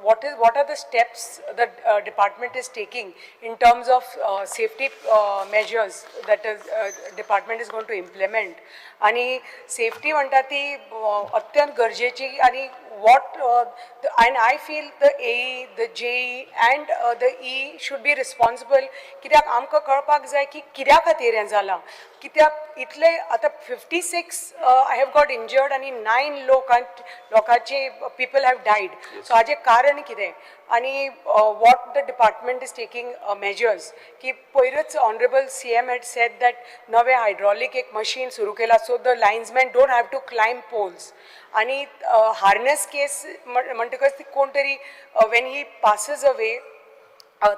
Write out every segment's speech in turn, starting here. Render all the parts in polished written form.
what are the steps the department is taking in terms of safety measures that is department is going to implement. आनी safety म्हणटा ती अत्यंत गरजेची आनी what and I feel the AE, the JE and the E should be responsible, कित्याक आमकां कळपाक जाय की कित्या खातीर हें जालां, कित्याक इतले आतां 56 I have got injured आनी 9 लोकांचे पीपल have died. सो हाजें कारण कितें आनी what the department is taking measures की पयरच honourable CM had said that नवें हायड्रॉलीक एक मशीन सुरू केलां, so the linesman don't have to climb poles. आनी हार्नेस केस म्हणटकच ती कोण तरी when he passes away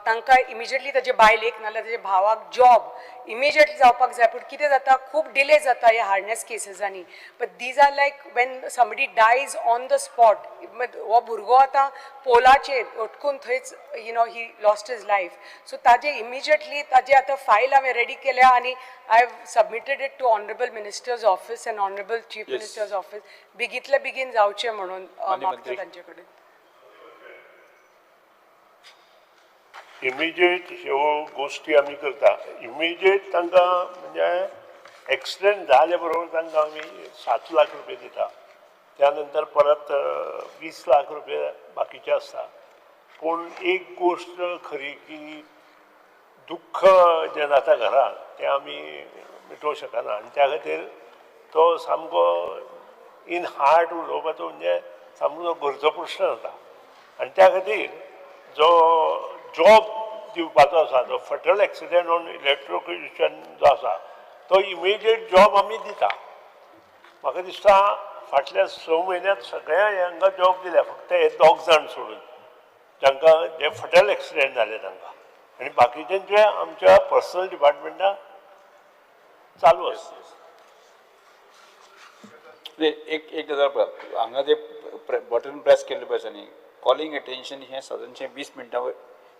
तांकां इमिजिएटली ताजे बायलेक नाजाल्यार ताजे भावाक जॉब इमिजिएटली जावपाक जाय, पूण कितें जाता खूब डिले जाता ह्या harness केसीसांनी. But these are like when somebody dies on the spot, हो भुरगो आतां पोलाचेर अटकून थंयच he lost his life. So ताजे इमिजिएटली ताजे आतां फायल हांवें रेडी केल्या आनी I have submitted it to honourable minister's office and honourable chief minister's office, बेगींतले बेगीन जावचें म्हणून मागता तांचे कडेन. इमिजिएट ह्यो गोश्टी आमी करता. इमिजिएट तांकां म्हणजे एक्सिडेंट जाले बरोबर तांकां आमी 7 लाख रुपये दिता, त्या नंतर परत 20 लाख रुपये बाकीचे आसता. पूण एक गोश्ट खरी की दुख्ख जें जाता घरांत तें आमी मिटोवंक शकना आनी त्या खातीर तो सामको इन हार्ट उलोवपाचो म्हणजे सामको घरचो प्रश्न जाता. आनी त्या खातीर जो जॉब दिवपाचो आसा, जो फटल एक्सिडेंट ऑन इलेक्ट्रोक्युशन जो आसा तो इमिजिएट जॉब आमी दिता. म्हाका दिसता फाटल्या 6 म्हयन्यांत सगळ्या हांकां जॉब दिल्या, फक्त हे 2 जाण सोडून जांकां जे फटल एक्सिडेंट जाले तांकां, आनी बाकीच्यांचे आमच्या पर्सनल डिपार्टमेंटान चालू आसा. एक एक गजाल पळय, हांगा ते बटन प्रेस केल्ले पळय न्ही, कॉलिंग अटेन्शन हें सादारणशें 20 मिनटां वयर,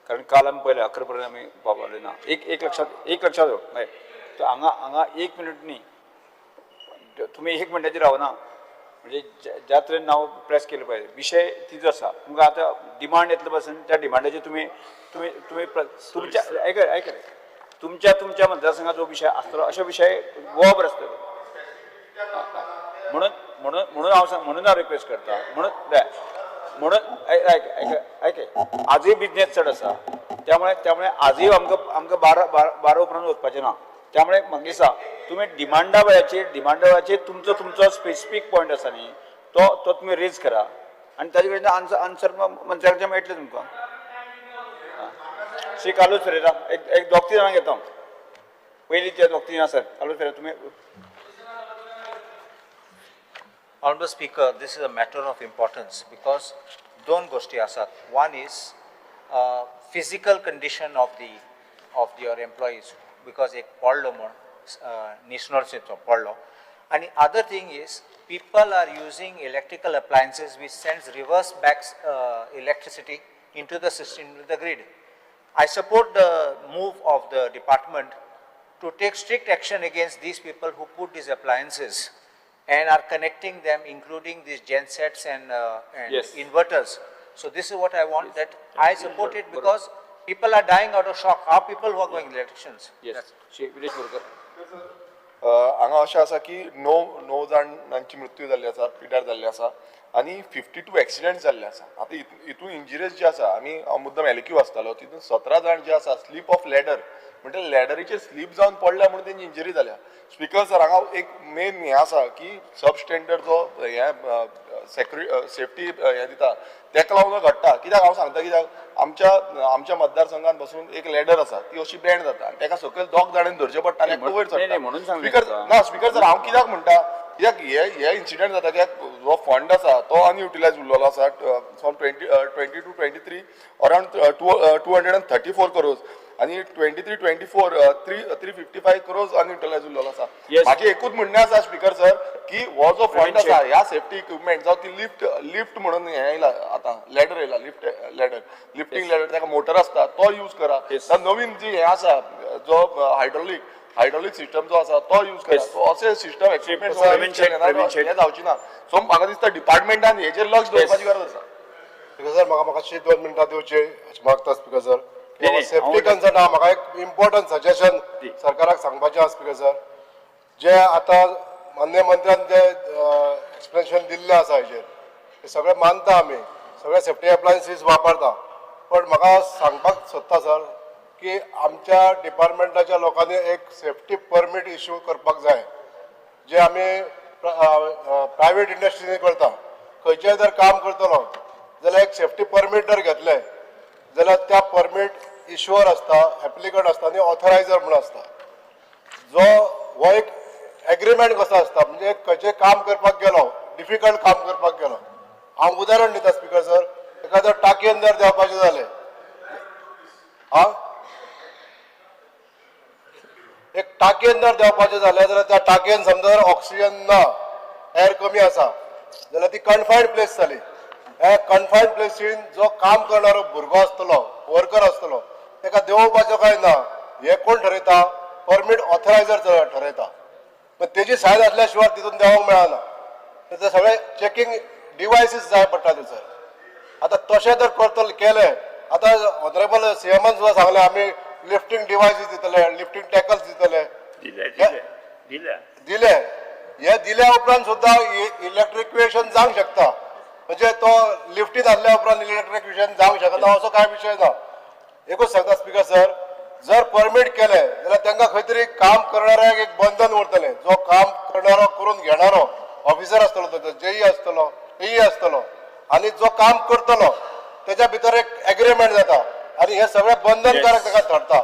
कारण काल आमी पळयलें 11 पर्यंत आमी पावले ना. एक एक लक्षात एक लक्षात दवर, हय, तर हांगा हांगा 1 मिनट न्ही, तुमी 1 मिनटाचेर रावना, म्हणजे ज्या तरेन नांव प्रेस केलें पळय विशय तिजो आसा. तुमकां आतां डिमांड येतलो पासून त्या डिमांडाचेर तुमी तुमी तुमी तुमच्या आयक आयक तुमच्या तुमच्या मतदारसंघात जो विशय आसतलो अशे विशय गोवाभर आसतलो. म्हणून म्हणून म्हणून हांव म्हणून हांव रिक्वेस्ट करता, म्हणून म्हणून आयक आयक आजूय बिजनेस चड आसा, त्यामुळे त्यामुळे आजूय आमकां आमकां 12 उपरांत वचपाचें ना. त्यामुळे म्हाका दिसता तुमी डिमांडा वेळाचेर तुमचो तुमचो स्पेसिफीक पॉयंट आसा न्ही तो तो तुमी रेज करा आनी ताजे कडेन आन्सर आन्सर मंत्र्या कडच्यान मेळटलें तुमकां. श्री कार्लूस फेरेरा एक एक 2-3 जाणांक घेता हांव, पयलीं ते 2-3 जाण आसात. कार्लूस फेरेरा तुमी. Honorable Speaker, this is a matter of importance because दोन गोष्टी आसात. One is physical condition of the of your employees, because एक पडलो म्हण निसणोचो पडलो, आनी other thing is people are using electrical appliances which sends reverse back electricity into the system, into the grid. I support the move of the department to take strict action against these people who put these appliances and are connecting them, including these gensets and Yes. inverters. So this is what I want, that I support it because people are dying out of shock. Our people who are going electricians. Yes. Shri Viresh Borkar. हांगा अशें आसा की 9 जाणांची मृत्यू जाल्ली आसा, पिड्यार जाल्ले आसा आनी 52 एक्सिडेंट जाल्ले आसा. आतां हितून इंजरीज जे आसा, आमी हांव मुद्दम एलक्यू आसतालो, तितून 17 जाण जे आसा स्लीप ऑफ लॅडर, म्हणजे लॅडरीचेर स्लीप जावन पडल्या म्हणून तेंची इंजरी जाल्या. स्पिकर सर, हांगा एक मेन हें आसा की सब स्टँडर्ड जो हें सेफ्टी हें दिता तेका लागून घडटा. कित्याक हांव सांगता, कित्याक आमच्या आमच्या मतदारसंघात बसून एक लॅडर आसा ती अशी बँड जाता आनी तेका सकयल 2 जाणांनी धरचें पडटा आनी एकटो वयर चडटा. म्हणून स्पिकर ना, स्पिकर सर, हांव कित्याक म्हणटा, कित्याक हे हे इन्सिडंट जाता, कित्याक जो फंड आसा तो अनयुटिलायज उरलेलो आसा from 2022 23 around 234 crores आनी 23-24 355 क्रोर्स अनयुटिलायज उरलेलो आसा. म्हाजें एकूच म्हणणें आसा स्पिकर सर की हो जो फंड आसा ह्या सेफ्टी इक्विपमेंट जावं ती लिफ्ट लिफ्ट म्हणून हें येयला आतां लॅडर येयला, लिफ्ट लॅडर लिफ्टींग लॅडर ताका मोटर आसता तो यूज करा. नवीन जी हें आसा जो हायड्रोलिक सिस्टम जो आसा तो यूज करा. सो अशे सिस्टम इक्विपमेंट हें जावची ना. सो म्हाका दिसता डिपार्टमेंटान हेजेर लक्ष दवरपाची गरज आसा. स्पीकर सर, म्हाका मातशी 2 मिनटां दिवची अशें मागता स्पीकर सर. नाही, नाही, सेफ्टी हांव कन्सर्न आहा. म्हाका एक इम्पॉर्टंट सजेशन सरकाराक सांगपाचें आहा स्पीकर सर. जे आतां मान्य मंत्र्यान जे एक्सप्लेनेशन दिल्लें आसा हेजेर, ते सगळें मानता आमी, सगळे सेफ्टी एप्लायन्सीस वापरता. पण म्हाका सांगपाक सोदता सर की आमच्या डिपार्टमेंटाच्या लोकांनी एक सेफ्टी परमीट इश्यू करपाक जाय, जे आमी प्रायवेट इंडस्ट्रीनी करता. खंयचेय जर काम करतलो जाल्यार एक सेफ्टी परमीट जर घेतलें जाल्यार त्या परमीट इश्युअर आसता, एप्लिकंट आसता आनी ऑथरायझर म्हूण आसता. जो हो एक एग्रीमेंट कसो आसता, म्हणजे खंयचें काम करपाक गेलो, डिफिकल्ट काम करपाक गेलो, हांव उदाहरण दिता स्पीकर सर, एका जर टाकयेन जर देंवपाचें जालें, आ एक टाकयेन जर देंवपाचें जालें जाल्यार त्या टाकयेन समजा जर ऑक्सिजन ना, एर कमी आसा जाल्यार ती कन्फायन्ड प्लेस जाली. ह्या कन्फायन्ड प्लेसीन जो काम करणारो भुरगो आसतलो, वर्कर आसतलो, ताका देंवपाचो काय ना हें कोण ठरयता? परमीट ऑथरायझर ठरयता. पण तेजी सायन आसल्या शिवाय तितून देंवोंक मेळना. ते सगळे चेकिंग डिवायसीस जाय पडटा थंयसर. आतां तशें जर करतले केलें, आतां ऑनरेबल सीएमान सुद्दां सांगलें, आमी लिफ्टींग डिवायसीस दितले, लिफ्टींग टॅकल्स दितले. दिल्या, दिल्या, दिल्या. दिले. हे दिल्या उपरांत सुद्दां इलेक्ट्रिक्युएशन जावंक शकता. म्हणजे तो लिफ्टीन आसल्या उपरांत इलेक्ट्रिक्युएशन जावंक शकना असो कांय विशय ना. एकूच सांगता स्पीकर सर, जर परमीट केलें जाल्यार तांकां खंय तरी काम करणाऱ्याक एक बंधन उरतलें. जो काम करणारो, करून घेणारो ऑफिसर आसतलो, तो जेई आसतलो, एई आसतलो आनी जो काम करतलो तेच्या भितर एक एग्रीमेंट जाता आनी हे सगळें बंधनकारक ताका ठरता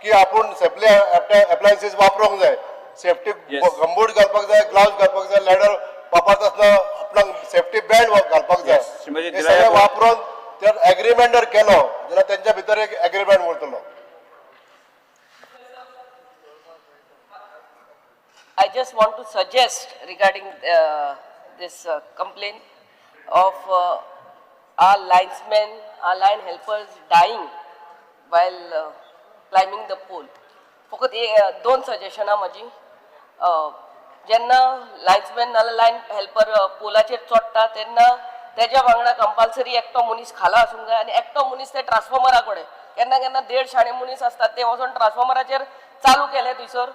की आपूण सेफ्टी एप्लायन्सीस वापरूंक जाय, सेफ्टी गंबूट घालपाक जाय, ग्लावज घालपाक जाय, लॅडर वापरता आसतना आपणाक सेफ्टी बेल्ट घालपाक जाय. श्रीमती हे दिलाया सगळें वापरून ते एग्रीमेंट जर केलो जाल्यार तेंच्या भितर एक एग्रीमेंट उरतलो. I just want to suggest regarding this complaint of our linesmen, our line helpers dying while climbing the pole. फकत दोन सजेशनां म्हाजी. जेन्ना लायन्समॅन नाल्यार लायन हेल्पर पोलाचेर चडटा तेन्ना तेज्या वांगडा कंपल्सरी एकटो मनीस खाला आसूंक जाय आनी एकटो मनीस ते ट्रान्सफॉर्मरा कडेन. केन्ना केन्ना देड शाणे मनीस आसतात, ते वचोन ट्रान्सफॉर्मराचेर चालू केले थंयसर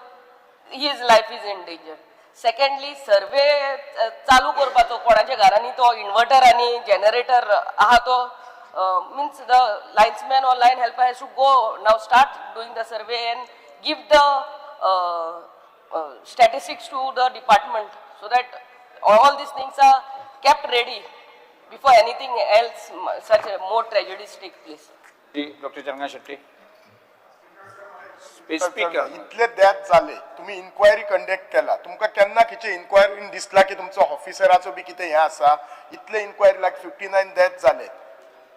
his life is in danger. Secondly, survey चालू करपाचो, कोणाच्या घरांनी तो इन्वर्टर आनी जनरेटर आहा तो, means the linesman or line helper has to go now, start doing the survey and give the statistics to the department so that all these things are kept ready before anything else, such a more tragedies take place. Doctor Changana Shetty. Speaker. इतले death जाले, तुमी enquiry conduct केला, तुमकां केन्ना खंयचे इन्क्वायरीन दिसला की तुमचो ऑफिसराचो बी कितें हें आसा? इतले इन्क्वायरी, लायक 59 डेथ जाले,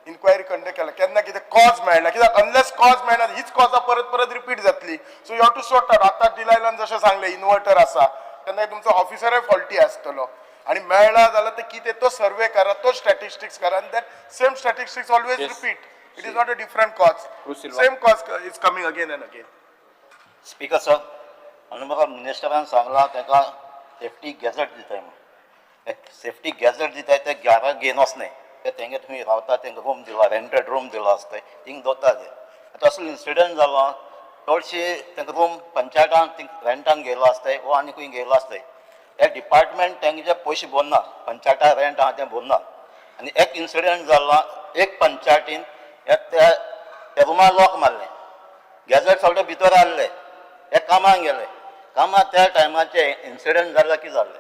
इन्क्वायरी कंडक्ट केला, केन्ना कितें कॉज मेळना? कित्याक अनलेस कॉज मेळना, हीच कॉजां परत परत रिपीट जातली. So you have to sort out. आतां डिलायलान जशें सांगलें, इन्वर्टर आसा, तेन्ना तुमचो ऑफिसरय फॉल्टी आसतलो आनी मेळना जाल्यार ते कितें तो सर्वे करा, तो स्टॅटिस्टिक्स करा आनी that same statistics always repeat. It is not a different cause. Cruz Silva. Same cause is coming again and again. Speaker sir, आनी म्हाका मिनिस्टरान सांगलां ताका सेफ्टी गॅझेट दिताय म्हूण. सेफ्टी गॅझेट दिताय ते घरा घेवन वचनाय, ते तेंगे थंय रावता, तेंका रूम दिला, रेंटेड रूम दिलो आसता, थिंग दवरता ते. आतां असलो इन्सिडंट जालो, चडशे तेंका रूम पंचायतान थिंग रेंटान घेयलो आसताय वो आनी खंय घेयलो आसताय. ते डिपार्टमेंट तेंचे पयशे भरना, पंचायता रेंट आहा तें भरना. आनी एक इन्सिडंट जालो, एक पंचायतीन त्या त्या रुमा लॉक मारलें, गॅझेट सगळे भितर आहले, हे कामाक गेले. कामाक त्या टायमाचे इन्सिडंट जाल्ले कितें जाल्लें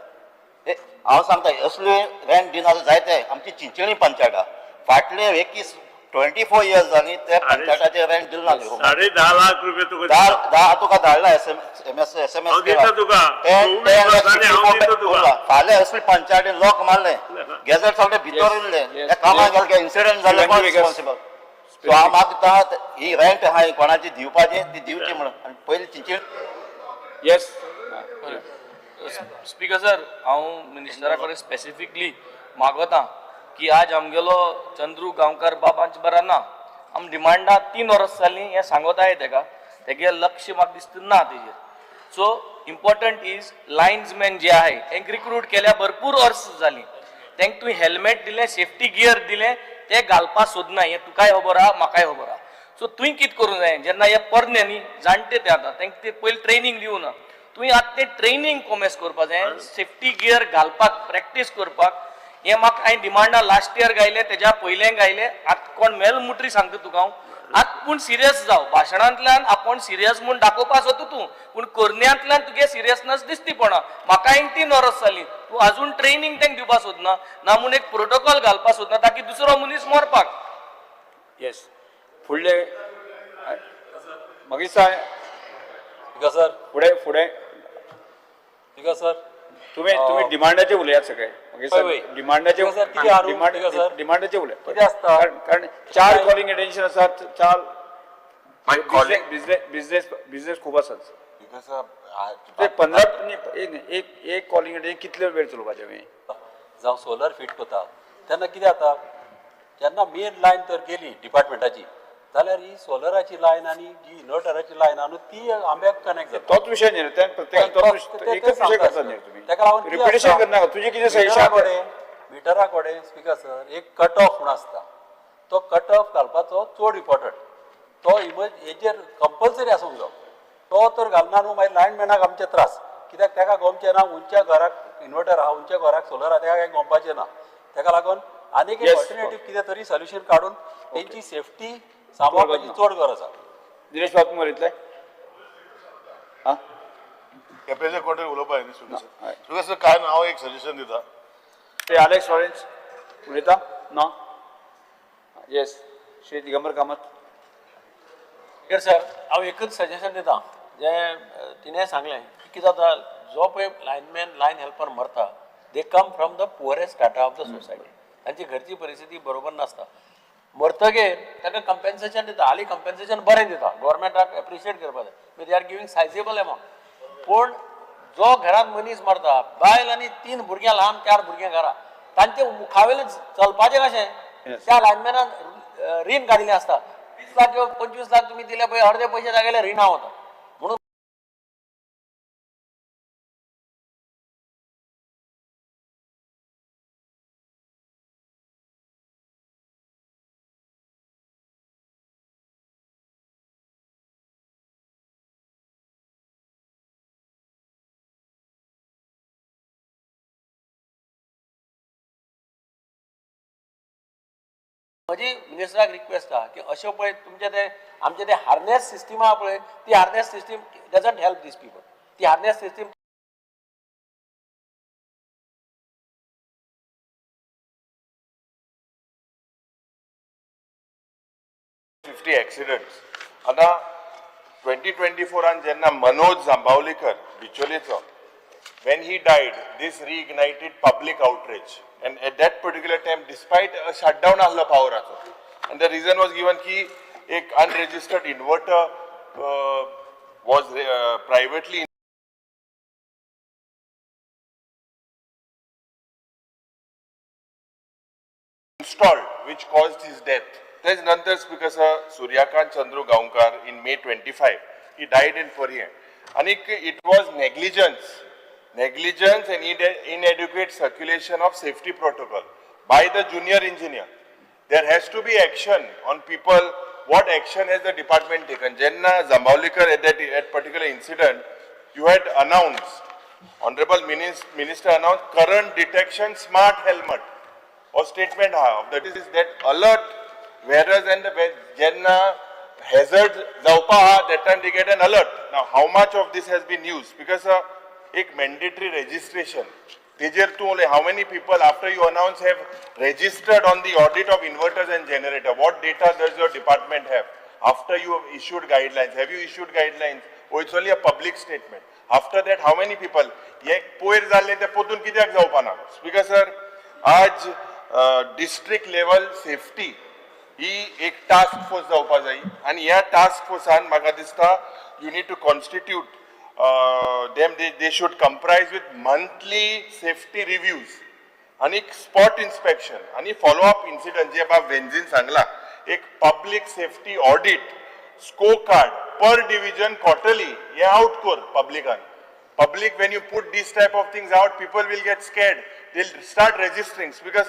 हे हांव सांगता. असले रेंट दिना जायते आमची चिंचणी पंचायत फाटले एकवीस 24 इयर्स जाली ते पंचायताचे रेंट दिले ना. 10.5 लाख रुपये तुका धा दिता. धा तुका धाडला एस एम एस, एसएमएस. हांव दिता तुका. 24 वर्सांनी हांव दिता तुका. फाल्यां असली पंचायतीन लॉक मारले, गॅझेट सगळे भितर येयल्ले, हे कामाक गेले, इन्सिडंट जाले, कोण रिस्पॉन्सिबल? सो हांव मागता ही रेंट आहा ही कोणाची दिवपाची ती दिवची म्हणून आनी पयली चिंचणी. Yes. Speaker sir, हांव मिनिस्टरा कडेन स्पेसिफिकली मागता की आज आमगेलो चंद्रू गांवकार बाब आमचे बरा ना. आम डिमांडा 3 वर्सां जालीं हें सांगत आहे तेका, तेगे लक्ष म्हाका दिसता ना तेजेर. सो इम्पॉर्टंट is लायन्समॅन जे आहाय तेंका रिक्रूट केल्या भरपूर वर्सां जालीं. तेंका तुवें हेल्मेट दिलें, सेफ्टी गियर दिलें. ते घालपा सोदना हें तुकाय खबर आहा, म्हाकाय खबर आहा. सो तुवें कितें करूंक जाय, जेन्ना हे पोरणे न्ही जाणटे ते आतां तांकां ते पयलीं ट्रेनींग दिवना, तुवें आतां तें ट्रेनींग कोमेस करपा जाय, सेफ्टी गियर घालपाक प्रॅक्टीस करपाक. हें म्हाका हांवें डिमांडा लास्ट इयर गायलें, तेज्या पयलें गायलें. आतां कोण मेल मुटरी सांगता तुका हांव, आतां पूण सिरियस जाव. भाशणांतल्यान आपूण सिरियस म्हूण दाखोवपा सोदता तूं, पूण करण्यांतल्यान तुगे सिरियसनस दिसती पडना. म्हाका हांवें 3 वर्स जालीं तूं अजून ट्रेनींग तांकां दिवपा सोदना, ना म्हूण एक प्रोटोकॉल घालपा सोदना ताकी दुसरो मनीस मरपाक. येस, फुडले मागीर सांग. सर, फुडें फुडें. स्पीकर सर, तुमी तुमी डिमांडाचे उलयात सगळे. मागीर सर डिमांडाचे सर कितें आरू सर डिमांडाचे उलयात कितें आसता, कारण 4 कॉलिंग अटेन्शन आसात, 4 बिझनेस बिझनेस बिझनेस खूब आसात. ते 15 एक एक कॉलिंग अटेन्शन कितले वेळ चलोवपाचें आमी? जावं सोलर फिट करता तेन्ना कितें जाता, जेन्ना मेन लायन तर गेली डिपार्टमेंटाची जाल्यार ही सोलराची लायन आनी जी इन्वर्टराची लायन आहा न्हू ती आंब्याक कनेक्ट जाता. तोच विशय न्ही रे, प्रत्येकान तोच एकच विशय करता न्ही तुमी, ताका लागून रिपिटेशन करनाका. तुजें कितें सजेशन? मिटरा कडेन स्पीकर सर एक कट ऑफ म्हूण आसता, तो कट ऑफ घालपाचो चड इम्पोर्टंट, तो इमर्ज हेजेर कंपल्सरी आसूंक जायो. तो तर घालना न्हू मागीर लायनमॅनाक आमचे त्रास, कित्याक ताका गोमचें ना उंच्या घराक इन्वर्टर आहा, उंच्या घराक सोलर आहा, ताका कांय गोमपाचें ना. ताका लागून आनीक एक ऑल्टरनेटीव कितें तरी सोल्युशन काडून तेंची सेफ्टी सांबाळपाची चड गरज आसा. दिनेश बाब, तुमी उलयतले? आं, केपेंचे कोण तरी उलोवपा जाय न्ही. तुका सर काय ना, हांव एक सजेशन दिता. श्री आलेक्स लॉरेन्स उलयता ना? Yes, Shri Digambar Kamat. Sir, हांव एकच सजेशन दिता, जें तिणें सांगलें की कितें जाता, जो पळय लायनमॅन लायन हेल्पर मरता, they come from the poorest strata of the society, तांची घरची परिस्थिती बरोबर नासता. मरतगीर ताका कंपेन्सेशन दिता, हालीं कंपेन्सेशन बरें दिता, गोवोरमेंटाक एप्रिशिएट करपा जाय, they are giving sizeable amount. पूण जो घरांत मनीस मरता, बायल आनी 3 भुरग्यां, ल्हान 4 भुरग्यां घरा, तांचे मुखावेलें चलपाचें कशें? त्या लायनमॅनान रीण काडिल्लें आसता, 20 लाख किंवा 25 लाख तुमी दिले पळय, अर्दे पयशे तागेले रिणां वता. म्हणून म्हजी मिनिस्टराक रिक्वेस्ट आहा की अश्यो पळय तुमचे ते आमचे ते हार्नेस सिस्टीम आहा पळय, ती harness system doesn't help these people. ती हार्नेस सिस्टीम 50 एक्सिडंट्स. आतां 2024 जेन्ना Manoj जांबावलेकर बिचोलेचो, when he died, this reignited public outrage. And at that particular time, despite a shutdown आहलो पावराचो, and the reason was given ki ek unregistered inverter was privately installed, which caused his death. There's another speaker, sir, Suryakant Chandru Gaonkar, in May 25, he died in Parem. And it was negligence and inadequate circulation of safety protocol by the junior engineer. There has to be action on people. What action has the department taken? Jenna Jambaulikar at that particular incident, you had announced, Honorable Minister announced current detection smart helmet or statement of that is that alert wearers and the Jenna hazard जावपा आहा, that time they get an alert. Now how much of this has been used? Because एक mandatory registration तेजेर तूं उलय, how many people after you announce have registered on the audit of inverters and generator? What data does your department have after you have issued guidelines? Have you issued guidelines? Oh, it's only a public statement. After that, how many people? हे पयर जाल्लें तें परतून कित्याक जावपा ना? Speaker sir, आज district level safety ही एक टास्क फोर्स जावपा जाय आनी ह्या टास्क फोर्सान म्हाका दिसता you need to constitute them, they should comprise with monthly safety reviews आनी स्पॉट इन्स्पेक्शन आनी फॉलो अप इन्सिडंट. जे बाब वेन्झीन सांगला, एक public safety audit score card per division quarterly हे आउट कर पब्लिकान. Public, when you put these type of things out, people will get scared, they'll start registering. Because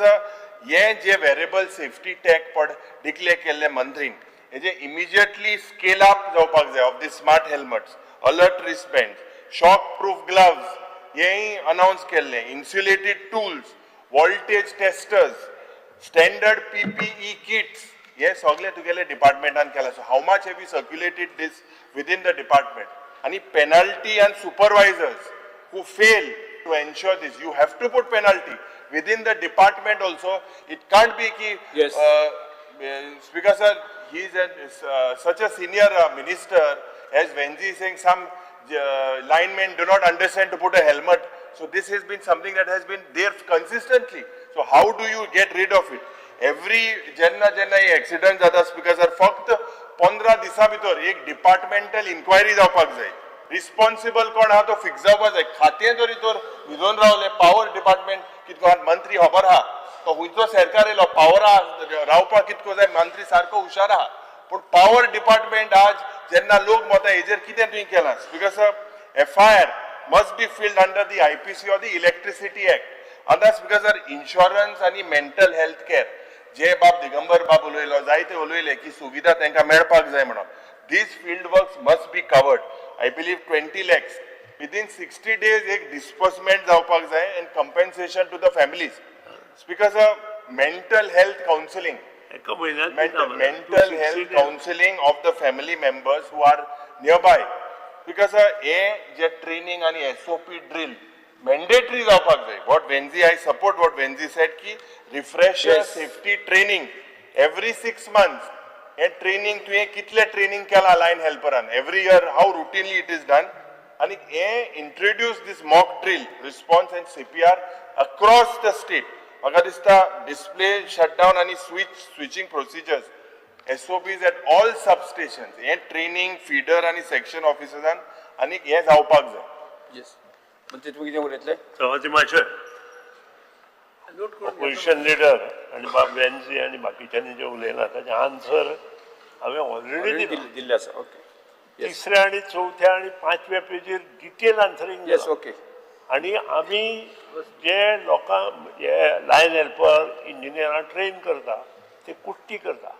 हे जे variable safety tag पड declare केल्ले मंत्रीन हेजे immediately scale up जावपाक जाय of the smart helmets, alert wristband, shock proof gloves हेंय अनावन्स केल्लें, insulated tools, voltage testers, standard PPE kits हे सगळे तुगेले डिपार्टमेंटान केला. So how much have you circulated this within the department? आनी penalty and supervisors who fail to ensure this, you have to put penalty within the department also. It can't be ki Yes. Speaker sir, he is such a senior minister, as Venzi is saying, some linemen do not understand to put a helmet. So this has been something that has been there consistently. So how do you get rid of it? Every जेन्ना जेन्ना हे accident जाता speaker sir, फक्त 15 दिसां भितर एक departmental enquiry जावपाक जाय. रिस्पॉन्सिबल कोण आहा तो फिक्स जावपाक जाय. खातें जरी तर न्हिदोन रावले, पावर डिपार्टमेंट कितको आहा, मंत्री खबर आहा तो खंयचो सरकार येयलो, पावरा रावपाक कितको जाय, मंत्री सारको हुशार आहा, पूण पावर डिपार्टमेंट आज जेन्ना लोक मता हेजेर कितें तुवें केलां? Speaker sir, FIR must be filed under the IPC or the Electricity Act. आतां स्पीकर सर, इन्शुरन्स आनी मेंटल हेल्थ केअर जे बाब दिगंबर बाब उलयलो, जायते उलयले की सुविधा तांकां मेळपाक जाय म्हणून, these field works must be covered. I believe 20 lakhs within 60 days एक डिस्बर्समेंट जावपाक जाय and compensation to the families. Speaker sir, mental health counselling, एका म्हयन्यात दिता मरे. Mental health counselling of the family members who are nearby. Because hey J training आनी SOP drill mandatory जावपाक जाय. What Venzy, I support what Venzy said की refresher safety training every 6 months. हे training तुवें कितले ट्रेनिंग केलां line हेल्परान every year, how routinely it is done? आनी हे introduce this mock drill response and CPR across the state. म्हाका दिसता display shutdown आनी switching procedures, SOPs at all substation, hey training feeder आनी section ऑफिसर्सान आनी हे जावपाक जाय. येस, मंत्री, तुमी कितें उलयतले? सभापती मातशें ऑपोजिशन लिडर आनी बाब वेन्झी आनी बाकीच्यांनी जें उलयलां ताचें आन्सर हांवें ऑलरेडी दिलां. दिल्ले आसा, ओके. तिसऱ्या आनी चवथ्या आनी पांचव्या पेजीर डिटेल आन्सरींग. येस, ओके. आनी आमी जे लोकांक हे लायन हेल्पर इंजिनियरां ट्रेन करता ते कुट्टी करता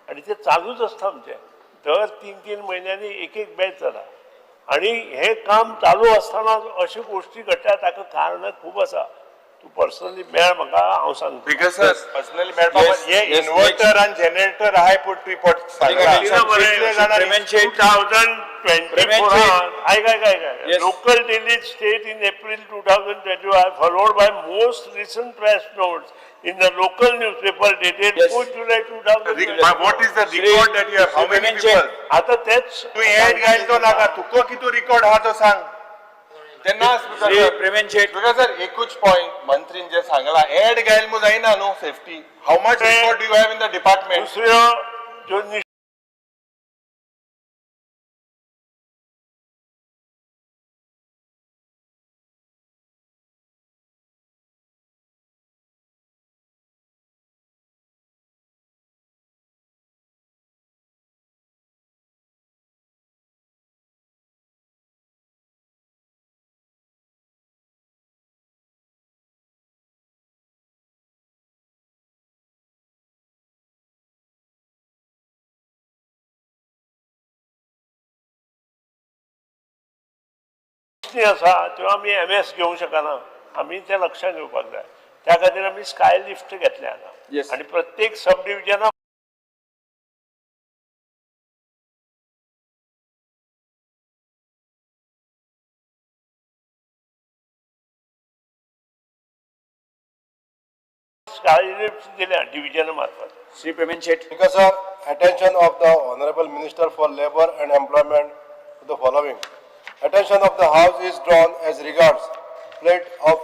आनी ते चालूच आसता आमचें. दर 3-3 म्हयन्यांनी एक एक बॅच जाता आनी हें काम चालू आसतना अश्यो गोश्टी घडटा. ताका कारणां खूब आसा. तूं पर्सनली मेळ म्हाका, हांव सांगता. Because sir, personally मेळपा हे इन्वर्टर आनी जनरेटर आहाय पूण तुवें पट सांगलां. कितले जाणांनी 2024 आयक आयक आयक. Local daily state in April 2025, followed by most recent press notes in the local newspaper dated 4 July 2025. What is the record that you have? How many people? आता तेच तूं एड घायल तो नाका, तुका कितू रिकॉर्ड आहा तो सांग तेन्ना. श्री प्रेमेन शेट. Because sir, एकूच पॉयंट, मंत्रीन जे सांगला एड घायल मु जायना न्हू safety. How much record you have in the department? दुसऱ्यो ज्यो आसा त्यो आमी एम एस घेवंक शकना. आमी तें लक्षात घेवपाक जाय. त्या खातीर आमी स्काय लिफ्ट घेतले आतां आनी प्रत्येक सब डिविजना स्काय लिफ्ट दिल्या डिविजना मार्फत. श्री प्रेमेन शेट. Speaker sir, attention of the Honorable Minister for Labour and Employment to the following. Attention of the House is drawn as regards plate of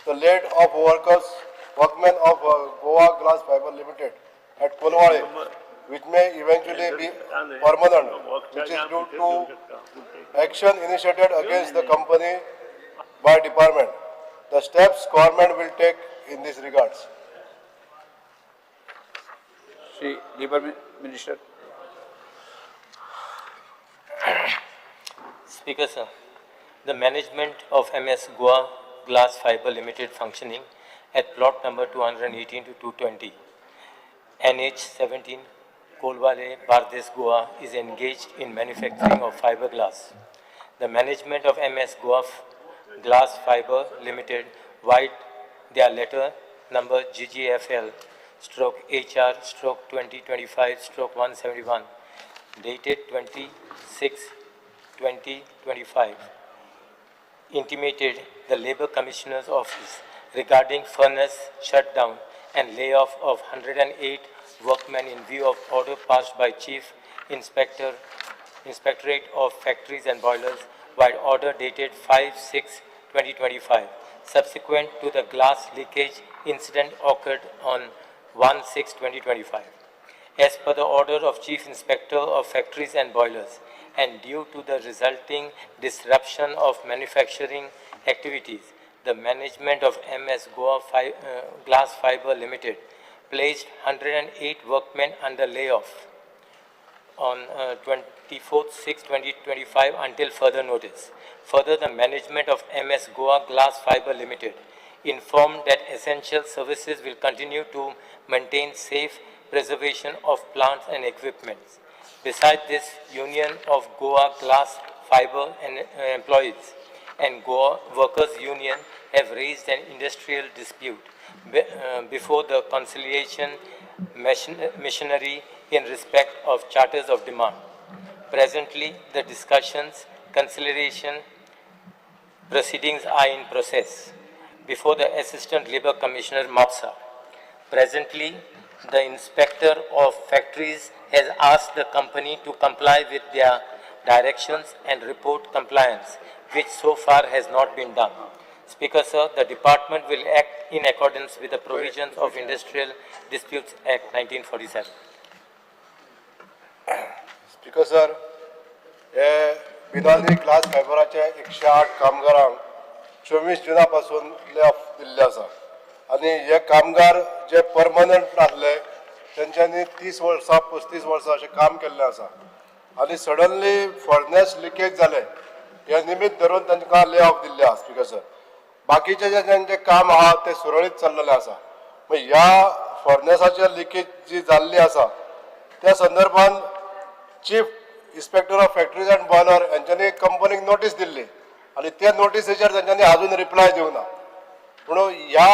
the late of workers, workmen of Goa Glass Fiber Limited at Kolwale, which may eventually be permanent, which is due to action initiated against the company by department. The steps government will take in this regards. Shri labour minister. Speaker sir, the management of MS Goa Glass Fiber Limited functioning at plot number 218 to 220, NH 17, Colvale, Bardez, Goa is engaged in manufacturing of fiberglass. The management of MS Goa Glass Fiber Limited vide their letter number GGFL /HR /2025 /171 dated 26/2025 intimated the Labor Commissioner's Office regarding furnace shutdown and layoff of 108 workmen in view of order passed by Chief Inspectorate of Factories and Boilers by order dated 5/6/2025, subsequent to the glass leakage incident occurred on 1/6/2025. As per the order of Chief Inspector of Factories and Boilers, and due to the resulting disruption of manufacturing activities, the management of MS Goa Glass Fiber Limited placed 108 workmen under layoff on 24/6/2025 until further notice. Further, the management of MS Goa Glass Fiber Limited informed that essential services will continue to maintain safe preservation of plants and equipment. Besides this, Union of Goa Glass Fiber and Employees and Goa Workers Union have raised an industrial dispute before the conciliation machinery in respect of charters of demand. Presently, the discussions, conciliation proceedings are in process before the Assistant Labour Commissioner, Mapsa. Presently, the Inspector of Factories has asked the company to comply with their directions and report compliance, which so far has not been done. Speaker, sir, the department will act in accordance with the provisions of Industrial Disputes Act 1947. Speaker sir, हे बिनाली glass फायबराचे 108 कामगारांक 24 जुना पासून lay off दिल्ले आसा आनी हे कामगार जे permanent आसले तेंच्यांनी 30 वर्सां 35 वर्सां अशें काम केल्लें आसा आनी सडनली फर्नेस लिकेज जालें हे निमित्त धरून तांकां ले ऑफ दिल्लें आसा. स्पीकर सर, बाकीचे जे तेंचें काम आहा तें सुरळीत चल्लेलें आसा. मागीर ह्या फर्नेसाचे लिकेज जी जाल्ली आसा त्या संदर्भान Chief Inspector of Factories and Boiler हेंच्यांनी कंपनीक नोटीस दिल्ली आनी त्या नोटीसीचेर तेंच्यांनी अजून रिप्लाय दिवना. म्हणून ह्या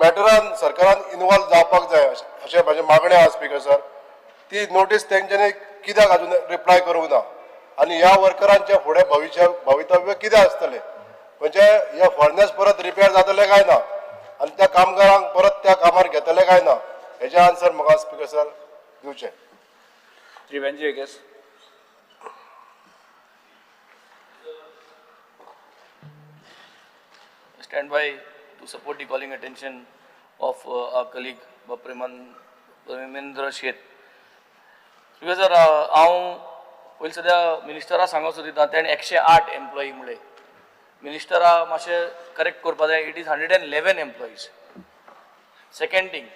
मॅटरान सरकारान इनवॉल्व जावपाक जाय अशें म्हाजें मागणें आसा. स्पीकर सर, ती नोटीस तेंच्यांनी कित्याक अजून रिप्लाय करूंक ना आनी ह्या वर्करांचें फुडें भविश्य भवितव्य कितें आसतलें, म्हणजे हे फर्नेस परत रिपेर जातले काय ना आनी त्या कामगारांक परत त्या कामार घेतले काय ना हेजें आन्सर म्हाका स्पीकर सर दिवचें. Shri Venzy Viegas. Stand by to support the calling attention of our colleague Premendra Shet. Speaker sir, हांव पयलीं सद्या मिनिस्टरा सांगूंक सोदिता तेणें 108 एम्प्लॉई म्हणलें. मिनिस्टरा मातशें करेक्ट करपा जाय. It is 111 employees. Second thing,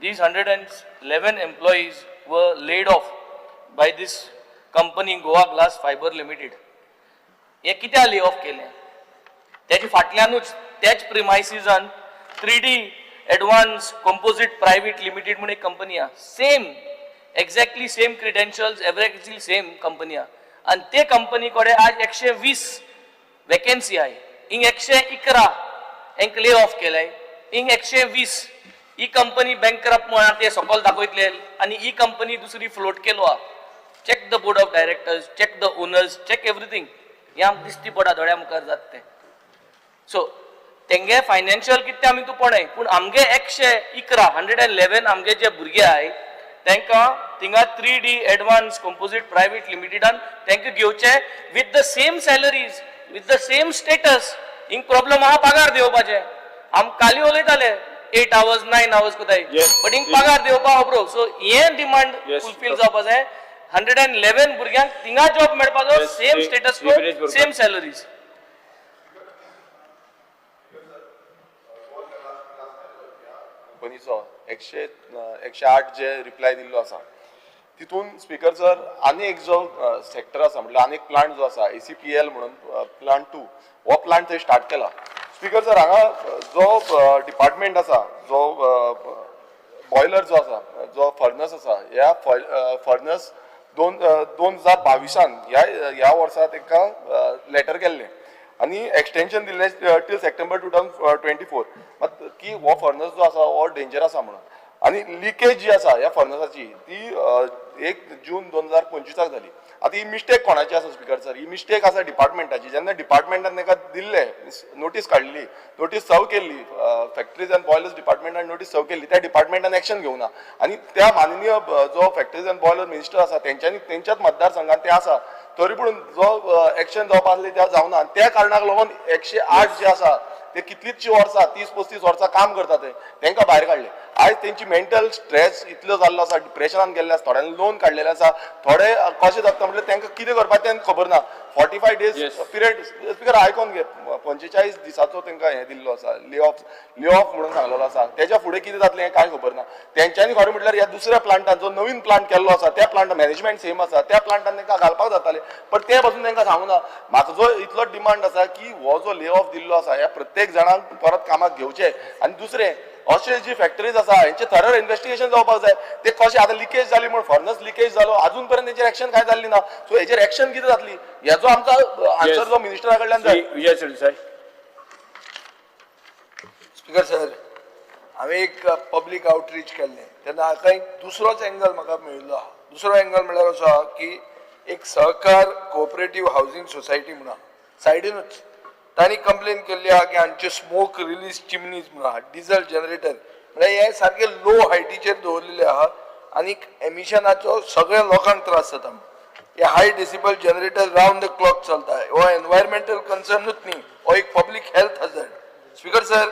these 111 employees were laid off by this company Goa Glass Fiber Limited. हे कित्याक ले ऑफ केलें? तेजे फाटल्यानूच त्याच प्रिमायसिसान 3D Advance Composite Private Limited म्हूण एक कंपनी आहा. Same exactly same credentials, exactly same company आहा आनी ते कंपनी कडेन आज 120 वेकेन्सी आहाय. हिंग 111 हेंक ले ऑफ केलाय, हिंग 120. ही कंपनी बँकरप्ट म्हळ्यार ते सकयल दाखयतले आनी ही कंपनी दुसरी फ्लोट केलो आहा. Check the board of directors, check the owners, check everything. हें आमकां दिश्टी पडा दोळ्या मुखार जाता तें. सो तेंगे फायनान्शियल कितें आमी तूं पळय, पूण आमगे 111 111 आमगे जे भुरगे आहाय तांकां थिंगा 3D Advance Composite Private लिमिटेडान तांकां घेवचे with the same salaries, with the same status. हिंग प्रॉब्लम आहा पगार दिवपाचे. आम काली उलयताले 8 hours 9 hours कोताय, बट हिंग पगार दिवपा अप्रूव. सो हें डिमांड फुलफील जावपा जाय. 111 भुरग्यांक थिंगा जॉब मेळपाचो, same status, same salaries. कंपनीचो 108 जे रिप्लाय दिल्लो आसा तितून स्पीकर सर आनी एक जो सेक्टर आसा म्हटल्यार आनी एक प्लांट जो आसा ACPL म्हणून प्लांट 2 हो प्लांट थंय स्टार्ट केला. स्पीकर सर, हांगा जो डिपार्टमेंट आसा, जो बॉयलर जो आसा, जो फर्नस आसा, ह्या फर्नस 2022 ह्या वर्सा तांकां लेटर केल्लें आनी एक्सटेंशन दिल्लें टील सप्टेंबर 2024 मात की हो फर्नस जो आसा हो डेंजर आसा म्हणून. आनी लिकेज जी आसा ह्या फर्नसाची ती 1 जून 2025 जाली. आतां ही मिस्टेक कोणाची आसा स्पीकर सर? ही मिस्टेक आसा डिपार्टमेंटाची. जेन्ना डिपार्टमेंटान तांकां दिल्लें, नोटीस काडली, नोटीस सर्व केल्ली, फॅक्टरीज अँड बॉयलर्स डिपार्टमेंटान नोटीस सर्व केल्ली, त्या डिपार्टमेंटान एक्शन घेवना आनी त्या माननीय जो फॅक्टरीज अँड बॉयलर मिनिस्टर आसा तेंच्यांनी तेंच्याच मतदारसंघात ते आसा, तरी पूण जो एक्शन जावपा आसलें त्या जावना. आनी त्या कारणाक लागून 108 जे आसा ते कितलींचशी वर्सां, 30-35 वर्सां काम करता, ते तांकां भायर काडले. आयज तेंची मेंटल स्ट्रेस इतलो जाल्लो आसा, डिप्रेशनान गेल्ले आसा, थोड्यांनी लोन काडलेलें आसा, थोडे कशें जाता म्हटल्यार तांकां कितें करपाचें तेंकां खबर ना. 45 days period speaker आयकोन घे, 45 दिसाचो तांकां हें दिल्लो आसा, ले ऑफ म्हणून सांगलेलो आसा. तेच्या फुडें कितें जातलें हें कांय खबर ना. तेंच्यांनी खरें म्हटल्यार ह्या दुसऱ्या प्लांटान जो नवीन प्लांट केल्लो आसा त्या प्लांट मॅनेजमेंट सेम आसा, त्या प्लांटान तांकां घालपाक जातालें, पण ते पासून तांकां सांगूं ना. म्हाका जो इतलो डिमांड आसा की हो जो ले ऑफ दिल्लो आसा ह्या प्रत्येक जाणांक परत कामाक घेवचें. आनी दुसरें अशे जी फॅक्टरीज आसा हेंचे थरर इन्वेस्टिगेशन जावपाक जाय. ते कशें आतां लिकेज जाली म्हूण फर्नस लिकेज जालो, अजून पर्यंत तेचेर एक्शन कांय जाल्ली ना. सो हेचेर एक्शन कितें जातली हेचो आमकां आन्सर जो मिनिस्टरा कडल्यान जाय. विजय सरदेसाय. स्पीकर सर, हांवें एक पब्लीक आउटरीच केल्लें तेन्ना हाका एक दुसरोच एंगल म्हाका मेळिल्लो आहा. दुसरो एंगल म्हणल्यार असो आहा की एक सहकार कोऑपरेटीव हावजींग सोसायटी म्हणून आहा सायडीनूच, तांणी कंप्लेन केल्ली आहा की हांचे स्मोक रिलीज चिमनीज म्हणून आहा, डिझल जनरेटर म्हळ्यार हे सारके लो हायटीचेर दवरलेले आहा आनी एमिशनाचो सगळ्या लोकांक त्रास जाता. हे high decibel generator round the clock चलता, हो एनवायरमेंटल कन्सर्नूच न्ही, हो एक public health hazard. Speaker sir,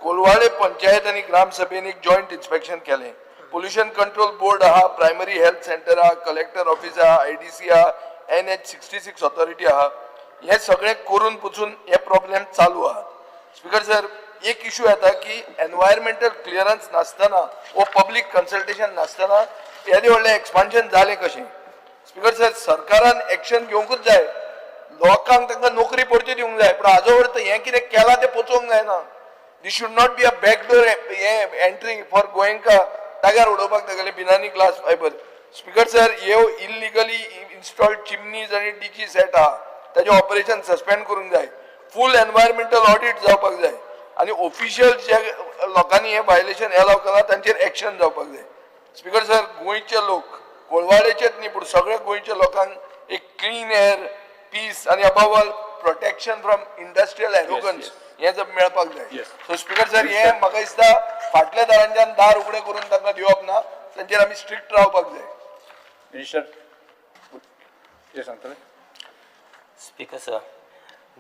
Colvale panchayat आनी ग्रामसभेन एक जॉयंट इन्स्पेक्शन केलें. पोल्युशन कंट्रोल बोर्ड आहा, प्रायमरी हेल्थ सेंटर आहा, कलेक्टर ऑफिस आहा, IDC आहा, NH 66 authority आहा. हे सगळें करून पसून हे प्रॉब्लेम चालू आहात. स्पीकर सर, एक इशू येता की एनवायरमेंटल क्लियरन्स नासतना वो पब्लीक कन्सल्टेशन नासतना येदें व्हडलें एक्सपान्शन जालें कशें? स्पीकर सर, सरकारान एक्शन घेवंकूच जाय, लोकांक तांकां नोकरी परती दिवंक जाय, पूण हाजो अर्थ हें कितें केलां तें पचोवंक जायना. This should not be a backdoor हें एंट्री फॉर गोयंका जाग्यार उडोवपाक तागेलें बिनानी ग्लास फायबर. स्पीकर सर, ह्यो इलिगली इन्स्टॉल्ड चिमनीज आनी डीची सेट आहा ताजें ऑपरेशन सस्पेंड करूंक जाय, फूल एनवायरमेंटल ऑडिट जावपाक जाय आनी ऑफिशियल जे लोकांनी हें व्हायलेशन एलाव केलां तांचेर एक्शन जावपाक जाय. स्पीकर सर, गोंयचे लोक, कोलवाळेचेच न्ही पूण सगळ्या गोंयच्या लोकांक एक क्लीन एअर, पीस आनी above all protection from industrial arrogance हें जर मेळपाक जाय. सो स्पीकर सर, हें म्हाका दिसता फाटल्या दारांच्यान दार उगडे करून तांकां दिवप ना, तांचेर आमी स्ट्रिक्ट रावपाक जाय. मिनिस्टर कितें सांगतले? Speaker sir,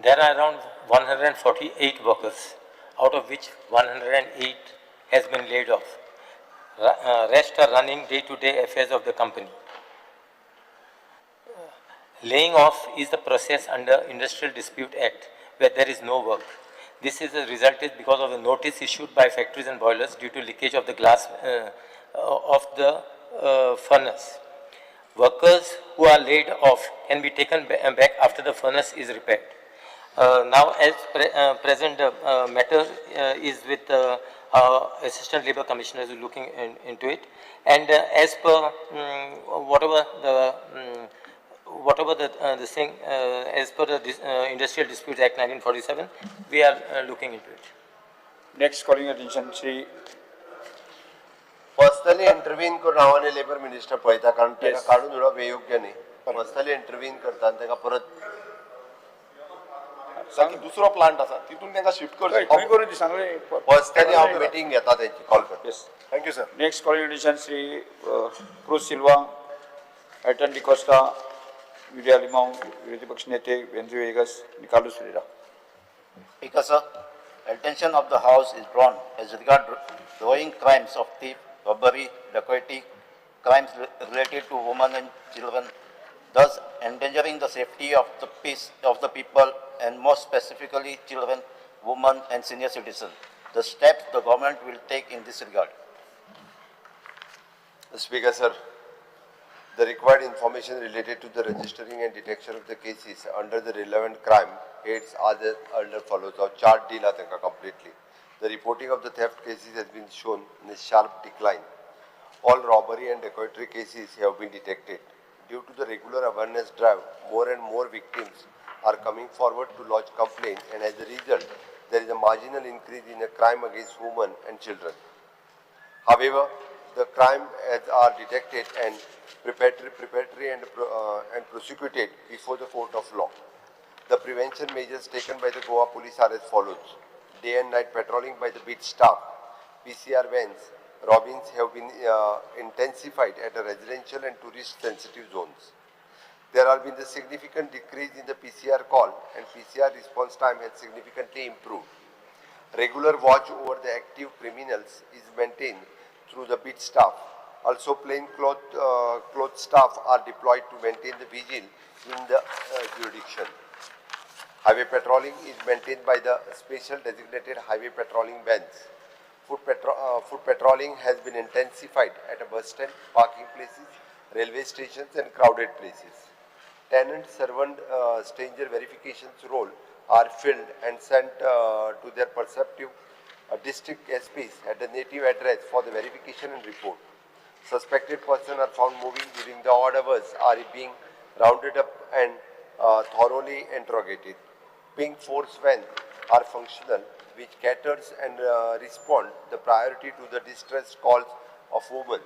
there are around 148 workers, out of which 108 has been laid off. Rest are running day-to-day affairs of the company. Laying off is the process under Industrial Dispute Act, where there is no work. This is resulted because of the notice issued by factories and boilers due to leakage of the glass of the furnace. Workers who are laid off can be taken back after the furnace is repaired. Now, as present matter is with our Assistant Labour Commissioners looking into it, and as per whatever the thing, as per the Industrial Disputes Act 1947, we are looking into it. Next calling attention, Shri. Personally intervene करून हांव आनी labour minister पळयता, कारण ताका काडून उडोवप हें योग्य न्ही. पर्सनली इंटरवीन करता आनी ताका परत दुसरो प्लांट आसा तितून तांकां शिफ्ट करचें. खंय करून ती सांगलें. पर्सनली हांव मिटींग घेता तेंची, कॉल करता. Thank you sir. Next calling attention, Shri Cruz Silva, Elton D'Costa, Viola Alemao, विरोधी पक्ष नेते Venzy Viegas, Carlos Ferreira. Speaker sir, attention of the House is drawn as regard growing crimes of theft, robbery, dacoity, crimes related to women and children, thus endangering the safety of the peace of the people and more specifically children, women and senior citizens. The steps the government will take in this regard. Speaker sir, The required information related to the registering and detection of the cases under the relevant crime heads are the under follows. हांव chart दिला तांकां completely. The reporting of the theft cases has been shown in a sharp decline. All robbery and dacoity cases have been detected. Due to the regular awareness drive, more and more victims are coming forward to lodge complaint, and as a result, there is a marginal increase in the crime against women and children. However, the crime as are detected and preparatory and prosecuted before the court of law. The prevention measures taken by the Goa police are as follows. Day and night patrolling by the beat staff, PCR vans, robins have been intensified at the residential and tourist sensitive zones. There has been a significant decrease in the PCR call, and PCR response time has significantly improved. Regular watch over the active criminals is maintained through the beat staff. Also, plain cloth staff are deployed to maintain the vigil in the jurisdiction. Highway patrolling is maintained by the special designated highway patrolling vans. Foot patrolling has been intensified at a bus stand, parking places, railway stations and crowded places. Tenant, servant, stranger verifications role are filled and sent to their perceptive district SPs at the native address for the verification and report. Suspected persons are found moving during the odd hours are being rounded up and thoroughly interrogated. Pink force vans are functional, which caters and respond the priority to the distress calls of women.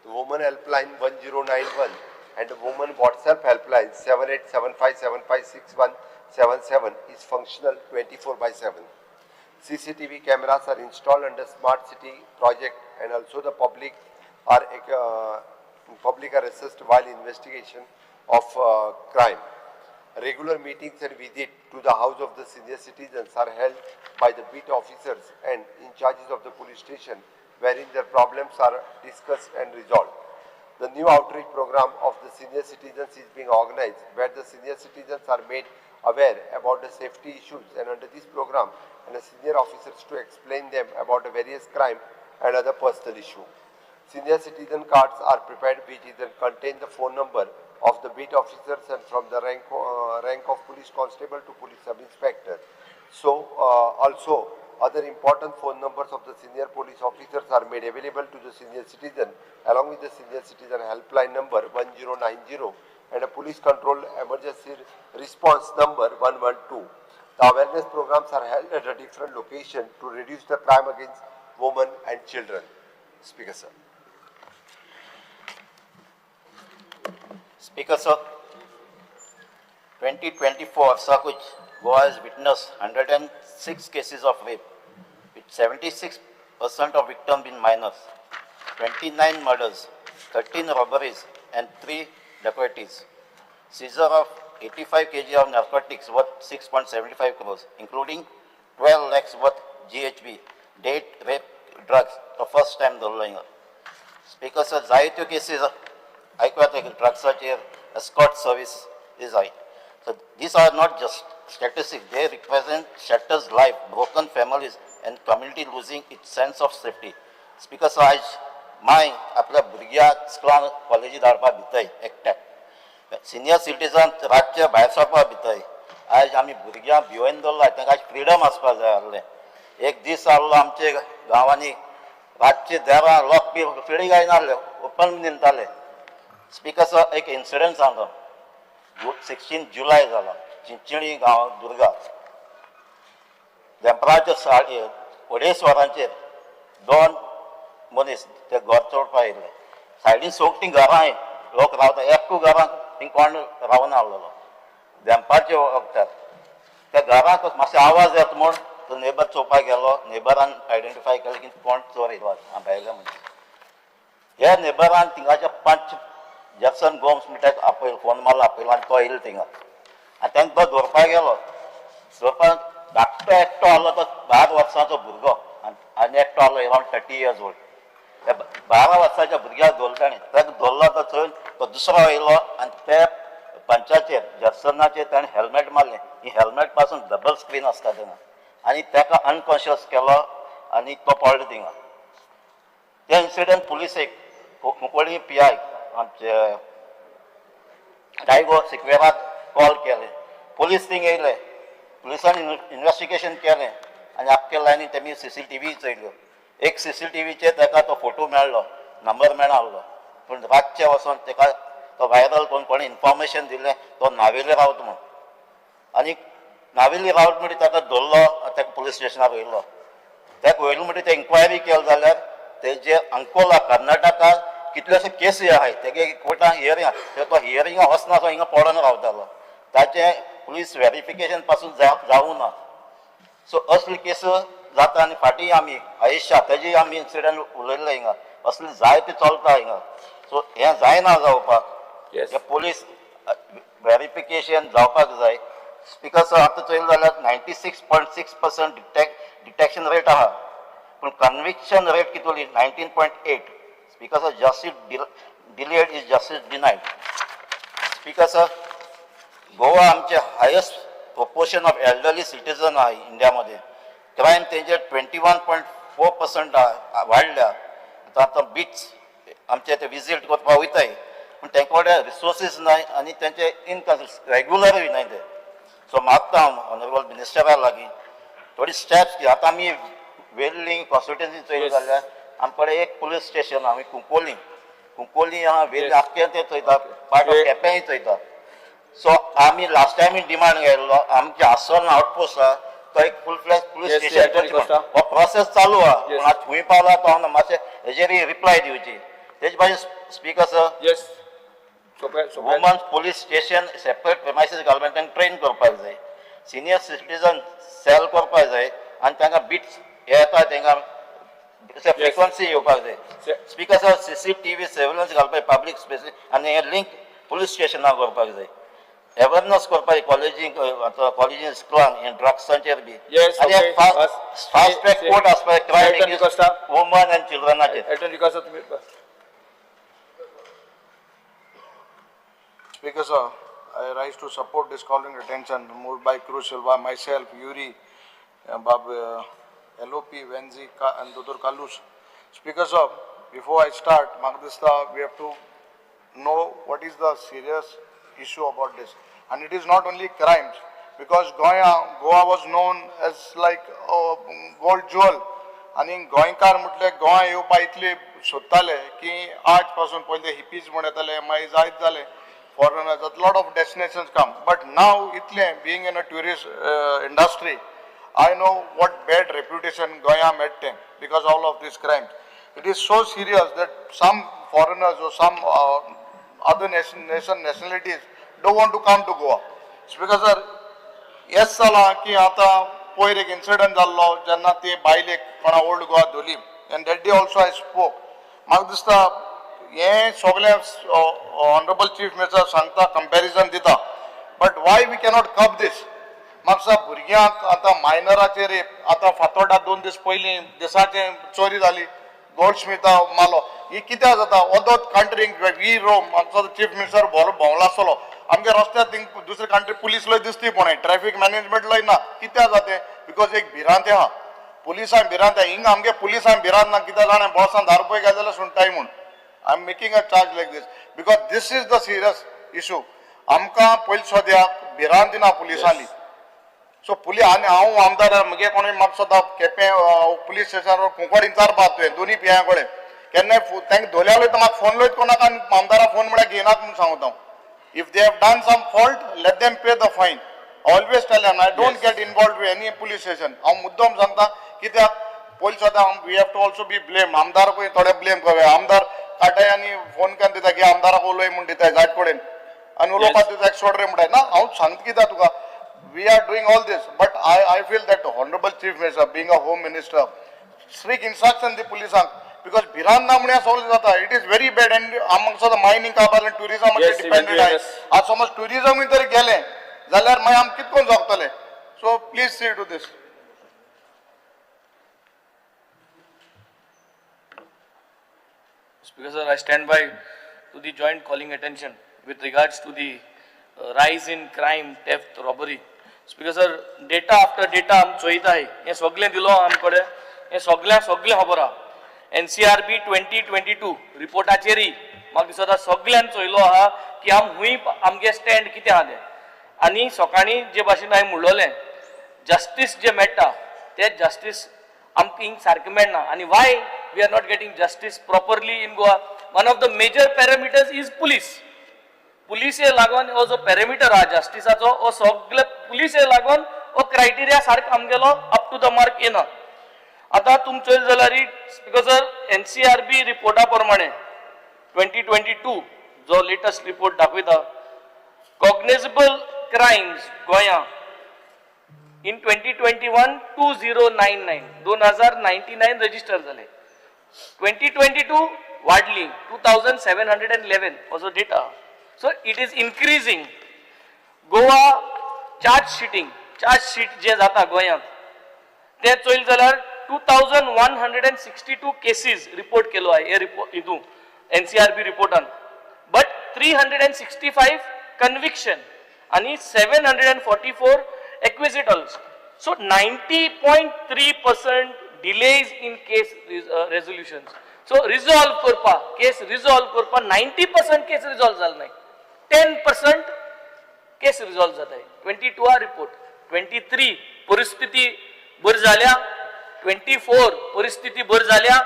The Woman Helpline 1091 and the Woman WhatsApp Helpline 7875756177 is functional 24/7. CCTV cameras are installed under Smart City project, and also the public are assessed while investigation of crime. Regular meetings and visit to the house of the senior citizens are held by the beat officers and in charges of the police station, wherein their problems are discussed and resolved. The new outreach program of the senior citizens is being organized, where the senior citizens are made aware about the safety issues, and under this program, and the senior officers to explain them about the various crime and other personal issue. Senior citizen cards are prepared, which is contain the phone number of the beat officers and from the rank of police constable to police sub-inspector. So also other important phone numbers of the senior police officers are made available to the senior citizen, along with the senior citizen helpline number 1090 and a police control emergency response number 112. The awareness programs are held at a different location to reduce the crime against women and children. Speaker, sir. Speaker, sir, 2024 वर्साकूच Goa has witnessed 106 cases of rape, with 76% of victims being minors, 29 murders, 13 robberies, and 3 dacoities. Seizure of 85 kg of narcotics worth 6.75 crores, including 12 lakhs worth GHB, date rape drugs, the first time the Speaker, sir, जायत्यो cases आयकूया ड्रग्साचेर escort service is high. So these are not just statistics, they represent shattered life, broken families, and community losing its sense of safety. Speaker, sir, आयज माय आपल्या भुरग्याक स्कुलान कॉलेजी धाडपाक भितय एकट्याक, senior citizen रातचे भायर सरपाक भितय. आयज आमी भुरग्यांक भिवोवन दवरला, तांकां आयज फ्रिडम आसपाक जाय आसलें. एक दीस आहलो आमचे गांवांनी रातचे देरां लोक बी फिडींग आयनासले, ओपन न्हिदताले. स्पीकर सर, एक इन्सिडंट सांगता. 16 जुलय जाला, चिंचणी गांव दुर्गा, देंपराच्या 2:30 वरांचेर 2 मनीस ते घर चोडपाक आयिल्ले. सायडीन सोगटीं घरां लोक रावता, एकू घरांक थिंग कोण रावना आहलेलो. देंपारच्या वखदार त्या घराक मातसो आवाज येता म्हूण तो नेबर चोवपाक गेलो. नेबरान आयडेंटिफाय केलें की कोण चोर येयलो भायले मनीस. ह्या नेबरान थिंगाच्या 5 जॅक्सन गोम्स म्हणटा आपयलो, फोन मारलो आपयलो आनी तो येयलो थिंगा आनी तांकां तो धरपाक गेलो. धरपाक धाकटो एकटो आहलो तो 12 वर्सांचो भुरगो आनी एकटो आहलो अरावंड 30 इयर्स ओल्ड. त्या 12 वर्साच्या भुरग्याक धरलो ताणें. ताका धरलो तो चोवन तो दुसरो येयलो आनी त्या पंचाचेर जॅक्सनाचेर ताणें हेल्मेट मारलें. ही हेल्मेट पासून डबल स्क्रीन आसता तेन्ना, आनी ताका अनकॉन्शियस केलो आनी तो पडलो थिंगा. ते इन्सिडंट पुलिसेक कुंकळी PI आमचे डायगो सिक्वेराक कॉल केलें, पोलीस थिंग येयले, पुलिसांनी इन्वेस्टिगेशन केलें आनी आख्खे लायनी तेमी सीसीटीव्ही चोयल्यो. एक सीसीटीव्हीचेर ताका तो फोटो मेळ्ळो, नंबर मेळना आहलो, पूण रातचें वचोन ताका तो व्हायरल करून कोणें इन्फॉर्मेशन दिलें तो नावेले रावता म्हूण, आनी नावेली रावत म्हणटी ताका धरलो आनी ताका पुलीस स्टेशनार व्हयलो. ताका व्हयलो म्हणटी ते इन्क्वायरी केली जाल्यार तेजे अंकोला कर्नाटका कितलेशे केसी आहाय, तेगे कोर्टान हियरींग आहा, तो हियरिंगा वचना तो हिंगा पडोन रावतालो, ताचें पुलीस वेरिफिकेशन पासून जावूं ना. सो असली केस जाता आनी फाटीं आमी आयेशा तेजी आमी इन्सिडंट उलयल्ले हिंगा, असले जायते चलता हिंगा. सो हें जायना जावपाक, हे पुलीस वेरिफिकेशन जावपाक जाय. स्पिकर सर, आतां चोयलें जाल्यार 96.6% डिटेक्शन रेट आहा, पूण कन्विक्शन रेट कितली 19.8. Speaker sir, justice delayed is justice denied. Speaker sir, Goa आमचे highest proportion of elderly citizen आहा इंडियामध्ये. क्रायम तेंचे 21.4% वाडल्या. आतां आतां बीच आमचे ते विजीट करपाक वयताय, पूण तेंचे कडेन रिसोर्सीस नाय आनी तेंचे इनकन्सिस्ट रेगुलरूय नाय ते. सो मागता हांव ऑनरेबल मिनिस्टरा लागीं थोडी स्टेप्स घे. आतां आमी वेर्लिंग कॉन्स्टिट्युएन्सी चोयली जाल्यार आमचे कडेन एक पुलीस स्टेशन आहा, कुंकोली, कुंकोली आहा, वेर्ली आख्खें ते चोयता, पार्ट ऑफ केपेंय चोयता. सो आमी लास्ट टायम डिमांड केल्लो आमचे आसोन आउटपोस्ट आहा तो एक फूल फ्लॅज पुलीस स्टेशन करचें. हो प्रोसेस चालू आहा, पूण आतां खंय पावला तो हांव मातशें हेजेर रिप्लाय दिवची. तेजे भाशेन speaker sir, women's police station separate premises घालपाक तांकां ट्रेन करपाक जाय, सिनियर सिटीजन सेल करपाक जाय आनी तांकां बिट्स हे येता तांकां फ्रिक्वन्सी येवपाक जाय. स्पिकर सर, सीसीटीव्ही सर्वेलन्स घालपाक पब्लीक स्पेसीस आनी हे लिंक पुलीस स्टेशनाक करपाक जाय. अवेरनस करपाक कॉलेजींक, आतां कॉलेजीन स्कुलान हे ड्रग्सांचेर बी, आनी फास्ट ट्रॅक कोर्ट आसपाक क्रायम अगेन्स्ट वुमन आनी चिल्ड्रनाचेर. Speaker sir, I rise to support this calling attention moved by Cruz Silva, myself, Yuri, Bab, LOP, Venzi, and Dr. Kalus. Speaker sir, before I start, Magdista, we have to know what is the serious issue about this. And it is not only crimes, because Goa was known as like a gold jewel. आनी गोंयकार म्हटले गोंय येवपा इतले सोदताले की आज पासून पयले hippies म्हण येताले, मागीर जायत जाले foreigners, a lot of destinations come. But now इतलें being in a tourist industry, I know what bad reputation Goa मेळटे because all of these crimes. It is so serious that some foreigners or some other nationalities don't want to come to Goa. Speaker sir, yes जाला की आतां पयर एक incident जाल्लो जेन्ना ते बायलेक कोणा ओल्ड गोवा धरली, and that day also I spoke. म्हाका दिसता हें सगळें ऑनरेबल चीफ मिनिस्टर सांगता, कंपॅरिजन दिता, but why we cannot curb this. म्हाका भुरग्यांक आतां मायनराचेर रेप, आतां फातोर्डा 2 दीस पयलीं दिसाचें चोरी जाली, गोल्ड स्मिथा मालो, ही कित्याक जाता? अदर कंट्रींक we Rome, आमचो चीफ मिनिस्टर भोंवलो आसतलो, आमगे रस्त्यार थिंग दुसरे कंट्री पुलीस लय दिसती पळय, ट्रॅफिक मॅनेजमेंट लय ना. कित्याक जाता? Because एक भिरांत आहा, पुलिसांक भिरांत आहा. हिंगा आमगे पुलिसांक भिरांत ना, कित्याक जाणा बॉसान 10 रुपये घाले जाल्यार सुणटाय म्हूण. I am making a charge like this because this is the serious issue. आमकां पयलीं सद्याक भिरांत ना पुलिसांनी. सो पुलीस आनी हांव आमदार म्हगे कोणूय म्हाका सदां केपें पुलीस स्टेशनार कुंकवाड विचारपा तुवें दोनी पियां कडेन केन्नाय तांकां धोल्यार वयता, म्हाका फोन लयत कोणाक आनी आमदारा फोन म्हळ्यार घेयनात म्हूण सांगता हांव. If they have done some fault, let them pay the fine. Always tell them, I don't get involved with any police station. हांव मुद्दम सांगता कित्याक पयलीं सदां we have to also be blame. आमदारकूय थोडे ब्लेम करूया. आमदार काडटाय आनी फोन करून दिता की आमदाराक उलय म्हूण दिताय जायत कडेन आनी उलोवपाक दिता सोड रे म्हणटाय ना. हांव सांगता कित्याक तुका, we are doing all this, but I feel that honourable chief minister being a home minister, strict instruction दी पुलिसांक, because भिरांत ना म्हण सगळें जाता. It is very bad. And आमकां सदां मायनींग काबार टुरिजमाचेर डिपेंडेड आहाय. आज समज टुरिजमूय जर गेलें जाल्यार मागीर आमी कितें करून जगतले. So please see to this. Speaker sir, I stand by to the joint calling attention with regards to the rise in crime, theft, robbery. Speaker sir, data after data आम चोयताय, हें सगळें दिलो आमकडे, हें सगळ्यां सगळें खबर आहा. NCRB 2022 रिपोर्टाचेरय म्हाका दिसता सगळ्यान चोयलो आहा की आम हुंय आमगे स्टँड कितें आहा तें. आनी सकाळीं जे भाशेन हांवें म्हणलोलें, जस्टीस जें मेळटा तें जस्टीस आमकां हिंग सारकें मेळना. आनी why we are not getting justice properly in Goa, one of the major parameters is police. पुलिसे लागून हो जो पॅरामिटर आहा जस्टिसाचो, हो सगळे पुलिसे लागून हो क्रायटेरिया सारको आमगेलो अप टू the mark येना. आतां तुमी चोयले जाल्यार स्पीकर सर, NCRB रिपोर्टा प्रमाणे 2022 जो लेटस्ट रिपोर्ट दाखयता, कॉग्नेजेबल क्रायम्स गोंया इन 2021 2099, 2099 रजिस्टर जाले. 2022 वाडली, 2711 असो data. So it is increasing. Goa charge sheeting, charge sheet जे जाता गोंयांत ते चोयले जाल्यार 2162 cases report केलो आहे हे रिपोर्ट हितून NCRB रिपोर्टान, but 365 conviction आनी 744 acquittals. So 90.3% delays in case resolutions. So resolve करपा, केस रिजॉल्व करपा 90% केस रिजॉल्व जाल नाही, 10% केस रिजॉल्व जाताय. 22 आ रिपोर्ट, 23 परिस्थिती बरी जाल्या, 24 परिस्थिती बरी जाल्या,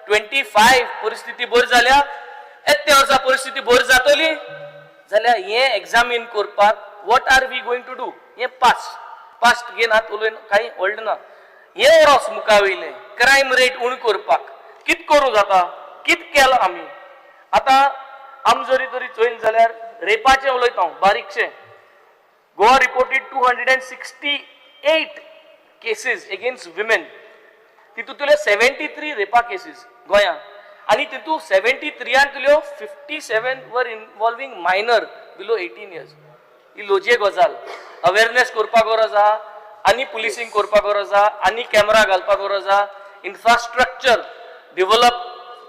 25 परिस्थिती बरी जाल्या. येत्या वर्सा परिस्थिती बरी जातली जाल्यार हें एग्जामीन करपाक what are we going to do? हें पास्ट पास्ट घेन आतां उलोवन कांय व्हडलें ना. हें वर्स मुखा वयलें क्रायम रेट उणें करपाक कित करूं जाता, कित केलां आमी? आतां आम जरी तरी चोयलें जाल्यार रेपाचें उलयता हांव बारीकशें. Goa reported 268 cases against women. तितूंतल्यो 73 रेपा cases गोंयांत, आनी तितूंत 73यांतल्यो 57 were involving minor below 18 years. ही लोजे गजाल. अवेरनेस करपाक गरज आहा आनी पुलिसींग करपाक गरज आहा आनी कॅमेरा घालपाक गरज आहा. इन्फ्रास्ट्रक्चर डिव्हलप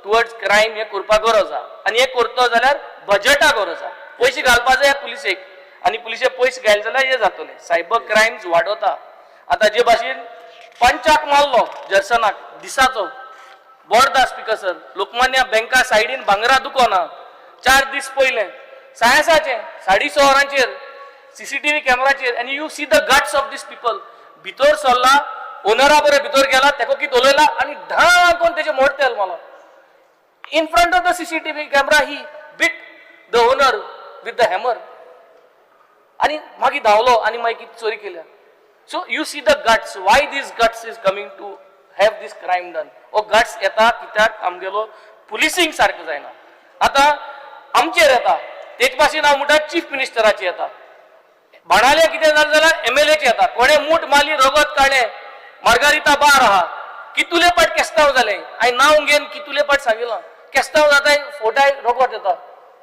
टुवर्ड्स क्रायम हें करपाक गरज आहा आनी हें करतो जाल्यार बजटा गरज आहा. पयशे घालपा जाय पुलिसेक आनी पुलिसे पयशे घायले जाल्यार हें जातलें. सायबर क्रायम्स वाडोता. आतां जे भाशेन पंचाक मारलो जर्सनाक दिसाचो बोर्दा, स्पीकर सर, लोकमान्य बँका सायडीन भांगरा दुकान आहा, 4 दीस पयलें सायसाचें 6:30 वरांचेर सीसीटीव्ही कॅमेराचेर, आनी you see the guts of these people, भितर सरला, ओनरा बरोबर भितर गेला, तेका कितें उलयला आनी धाकून तेजे मोड तेल मारला. In front of the CCTV camera he beat the owner with the hammer आणि मागीर धांवलो आनी मागीर कितें चोरी केल्या. So you see the guts, why this guts is coming to have this crime done. हो गट्स येता कित्याक? आमगेलो पुलिसींग सारकें जायना. आतां आमचेर येता, तेच भाशेन हांव म्हणटा चीफ मिनिस्टराचेर येता. बाणाले कितें जालें जाल्यार एमएलएचे येता. कोणें मूठ मारली, रगत काडलें, मार्गारिता बार आहा, कितुले पाट केस्तांव जालें. हांवें नांव घेवन कितुले पाट सांगिलां. केस्तांव जाताय, फोटाय रगत येता,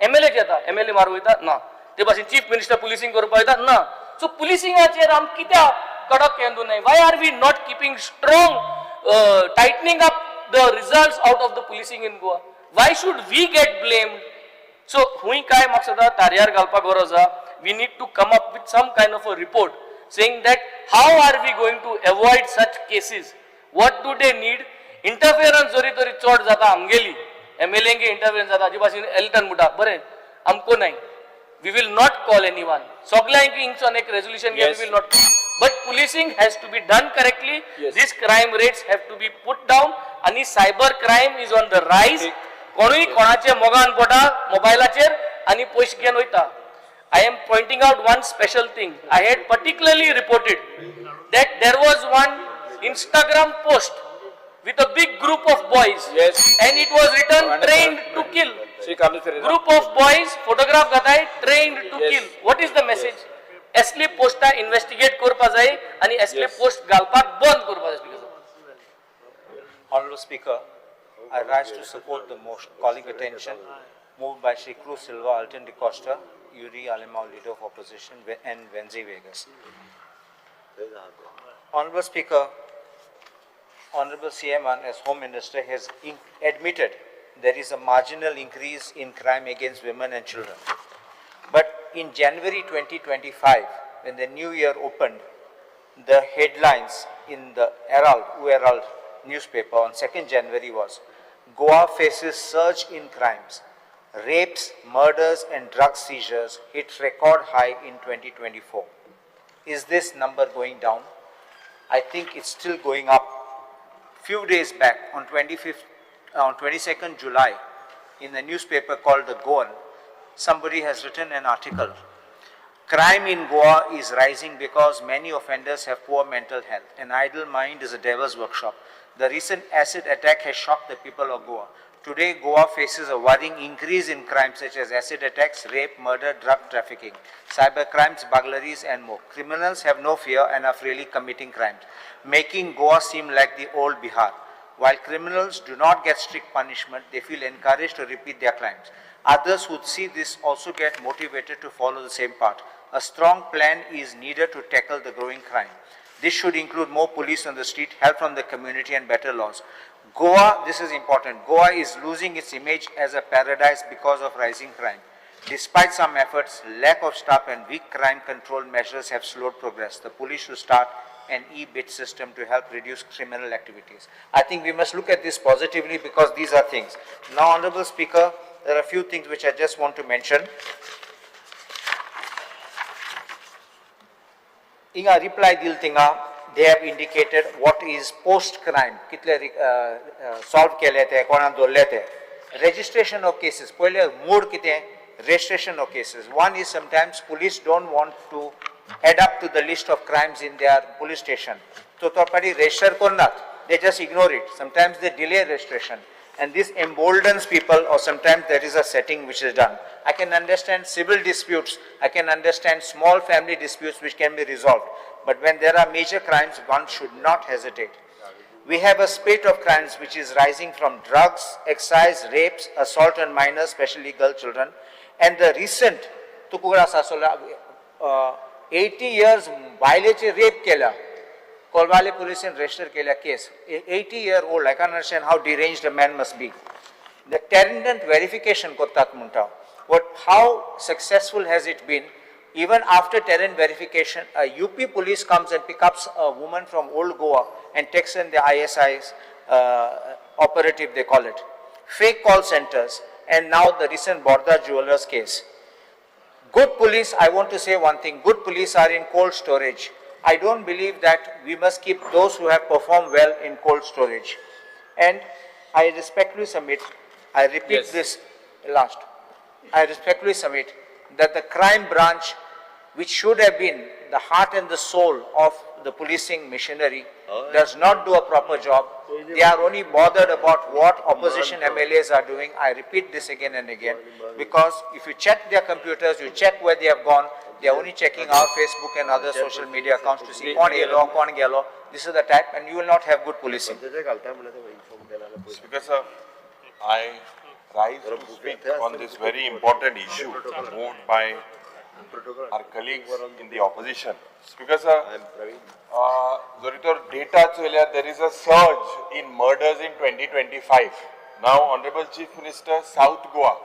एमएलएचे येता. एमएलए मारू वयता ना, ते भाशेन चीफ मिनिस्टर पुलिसींग करपाक वयता ना. सो पुलिसिंगाचेर आम कित्याक कडक हें न्हय? Why are we not keeping strong, tightening up the result out of the policing in Goa? Why should we get blamed? So हुंय काय म्हाका सदां तारयार घालपाक गरज आहा. We need to come up with some kind of a report saying that how are we going to avoid such cases, what do they need. Interference जरी तरी चड जाता, आमगेली एमएलएंगे इंटरफियरन्स जाता. हाजे भाशेन एल्टन म्हणटा, बरें आमको नाय, we will not call anyone. सगल्यांक हिंगसून एक resolution, we will not, but policing has to be done correctly. These crime rates have to be put down. आणि cyber crime is on the rise. कोणूय कोणाचे मोगान पडटा मोबायलाचेर आनी पयशे घेवन वयता. I am pointing out one special thing. I had particularly reported that there was one Instagram post with a big group of boys and it was written "trained to kill". Shri Carlos Ferreira. Group of boys, photograph घाताय, "trained to kill". What is the message? असली पोस्टा investigate करपा जाय आनी असले post घालपाक बंद करपा जाय, Speaker sir. Honorable Speaker, I rise to support the motion calling attention moved by Shri Cruz Silva, Alton D'Costa, Yuri Alemao, Leader of Opposition, and Venzi Vegas. Honorable Speaker, Honorable CM as Home Minister has admitted there is a marginal increase in crime against women and children. But in January 2025, when the new year opened, the headlines in the Herald, U Herald newspaper on 2nd January was, "Goa faces surge in crimes." Rapes, murders and drug seizures hit record high in 2024. Is this number going down? I think it's still going up. Few days back, on 25th, on 22nd July, in the newspaper called The Goan, somebody has written an article. Crime in Goa is rising because many offenders have poor mental health. An idle mind is a devil's workshop. The recent acid attack has shocked the people of Goa. Today, Goa faces a worrying increase in crimes such as acid attacks, rape, murder, drug trafficking, cyber crimes, burglaries, and more. Criminals have no fear and are freely committing crimes, making Goa seem like the old Bihar. While criminals do not get strict punishment, they feel encouraged to repeat their crimes. Others who see this also get motivated to follow the same path. A strong plan is needed to tackle the growing crime. This should include more police on the street, help from the community, and better laws. Goa, this is important, Goa is losing its image as a paradise because of rising crime. Despite some efforts, lack of staff and weak crime control measures have slowed progress. The police should start an e-bit system to help reduce criminal activities. I think we must look at this positively because these are things. Now, Honorable Speaker, there are a few things which I just want to mention. Inga reply dil tinga, they have indicated what is post-crime, कितले solve केले ते, कोणाक दवरले ते. Registration of cases, पयले mood कितें? Registration of cases. One is sometimes police don't want to add up to the list of crimes in their police station. So तो party register करनात, they just ignore it. Sometimes they delay registration. And this emboldens people, or sometimes there is a setting which is done. I can understand civil disputes, I can understand small family disputes which can be resolved. But when there are major crimes, one should not hesitate. We have a spate of crimes which is rising from drugs, excise, rapes, assault on minors, especially girl children. And the recent, Tukura Sasola, 80 years बायलेचे rape केला. Colvale police register केला case. 80-year-old, I can understand how deranged a man must be. The tenant verification करतात म्हणटा. What, how successful has it been? Even after tenant verification, a UP police comes and picks up a woman from Old Goa and takes in the ISI's operative, they call it. Fake call centers, and now the recent Borda Jewelers case. Good police, I want to say one thing, good police are in cold storage. I don't believe that we must keep those who have performed well in cold storage. And I respectfully submit, I repeat this last, I respectfully submit that the crime branch, which should have been the heart and the soul of the policing machinery, does not do a proper job. They are only bothered about what opposition MLAs are doing. I repeat this again and again, because if you check their computers, you check where they have gone, they are only checking our Facebook and other social media accounts to see kon gelo, kon gelo. This is the type, and you will not have good policing. Speaker sir, I rise to speak on this very important issue moved by our colleagues in the opposition. Speaker sir, जरी तर data चोयल्यार there is a surge in murders in 2025. Now, Honorable Chief Minister, South Goa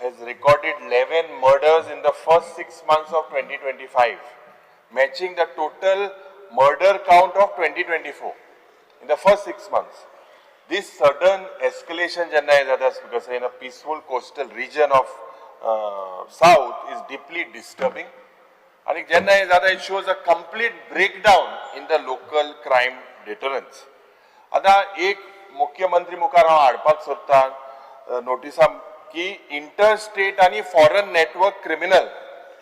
has recorded 11 murders in the first 6 months of 2025, matching the total murder count of 2024 in the first 6 months. This sudden escalation जेन्ना हें जाता, because in a peaceful coastal region of South is deeply disturbing. आनी जेन्ना हें जाता, it shows a complete breakdown in the local crime deterrence. आतां एक मुख्यमंत्री मुखार हांव हाडपाक सोदतां नोटिसा की इंटर स्टेट आनी फॉरन नेटवर्क क्रिमिनल,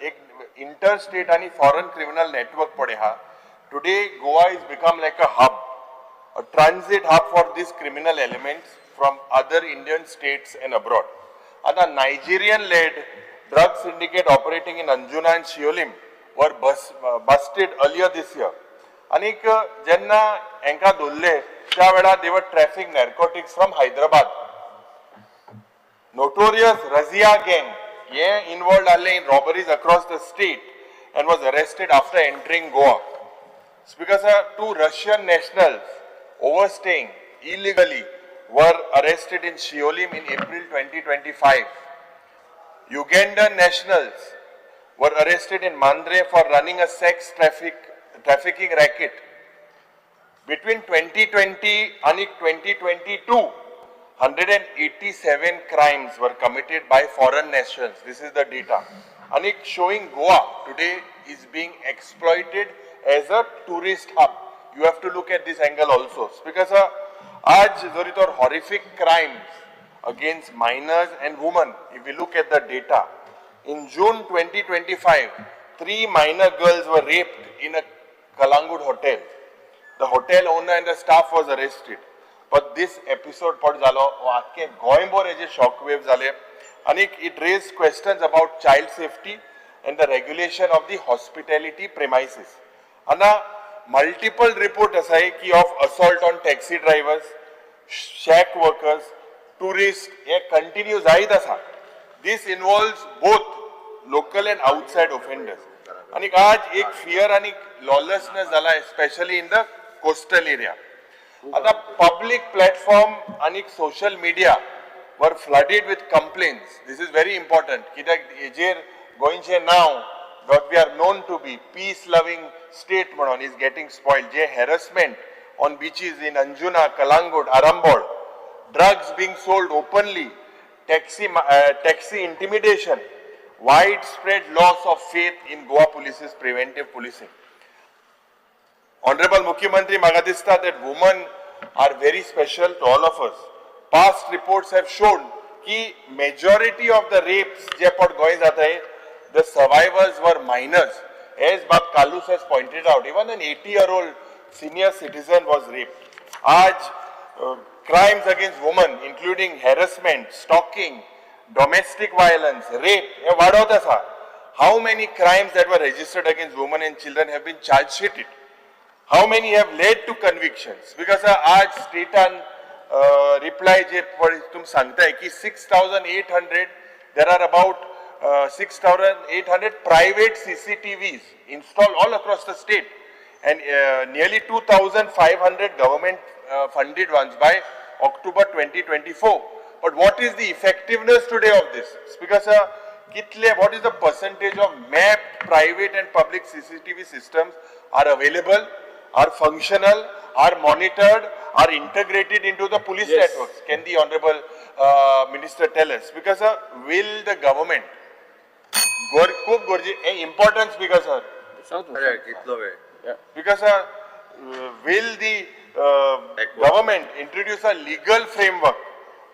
एक इंटर स्टेट आनी फॉरन क्रिमिनल नेटवर्क पळय आहा. Today Goa is become like a hub, a transit hub for these criminal elements from other Indian states and abroad. आता Nigerian led drug syndicate operating in Anjuna and Siolim were busted earlier this year. आनीक जेन्ना हेंकां धरले त्या वेळार they were traffic narcotics from Hyderabad. Notorious Razia gang hey involved आहले in robberies across the state and was arrested after entering Goa. Speaker sir, two Russian nationals overstaying illegally were arrested in Siolim in April 2025. Ugandan nationals were arrested in Mandre for running a sex trafficking racket. Between 2020 and 2022, 187 crimes were committed by foreign nationals. This is the data. And it's showing Goa today is being exploited as a tourist hub. You have to look at this angle also. Because आज जरी तर horrific crimes against minors and women, if we look at the data, in June 2025, 3 minor girls were raped in a Calangute hotel. The hotel owner and the staff was arrested. But this episode पट जालो आख्खे गोंयभर हेजे shock वेव जाले आनी it raise questions about child safety and the regulation of the hospitality premises. आतां multiple report आसाय की of assault on taxi drivers, shack workers, tourist hey continue जायत आसा. This involves both local and outside offenders. आनी आज एक fear आनी lawlessness जाला, especially in the coastal area. आता पब्लिक प्लॅटफॉर्म आनी social media were flooded with complaints. This is very important कित्याक हेजेर गोंयचें नांव, what we are known to be peace loving state म्हणून, is getting spoil. J harassment on beaches in Anjuna, Calangute, Arambol, drugs being sold openly, taxi intimidation, widespread loss of faith in Goa police's preventive policing. Honorable Mukhyamantri, म्हाका दिसता that women are very special to all of us. Past reports have shown की majority of the rapes जे पट गोंय जाताय, the survivors were minors. As Bab Kalus has pointed out, even an 80-year-old senior citizen was raped. आज crimes against women, including harassment, stalking, domestic violence, rape, हे वाडत आसा. How many crimes that were registered against women and children have been charge sheeted? How many have led to convictions? Because आज स्टेटान reply जे पळय तुमी सांगताय की 6,800, there are about 6,800 private CCTVs installed all across the state and nearly 2,500 government funded ones by October 2024. But what is the effectiveness today of this? Because कितले, what is the percentage of mapped private and public CCTV systems are available, are functional, are monitored, are integrated into the police networks? Can the honorable minister tell us? Because will the government, खूब गरजे important speaker sir, कितलो वेळ? Because will the government introduce a legal framework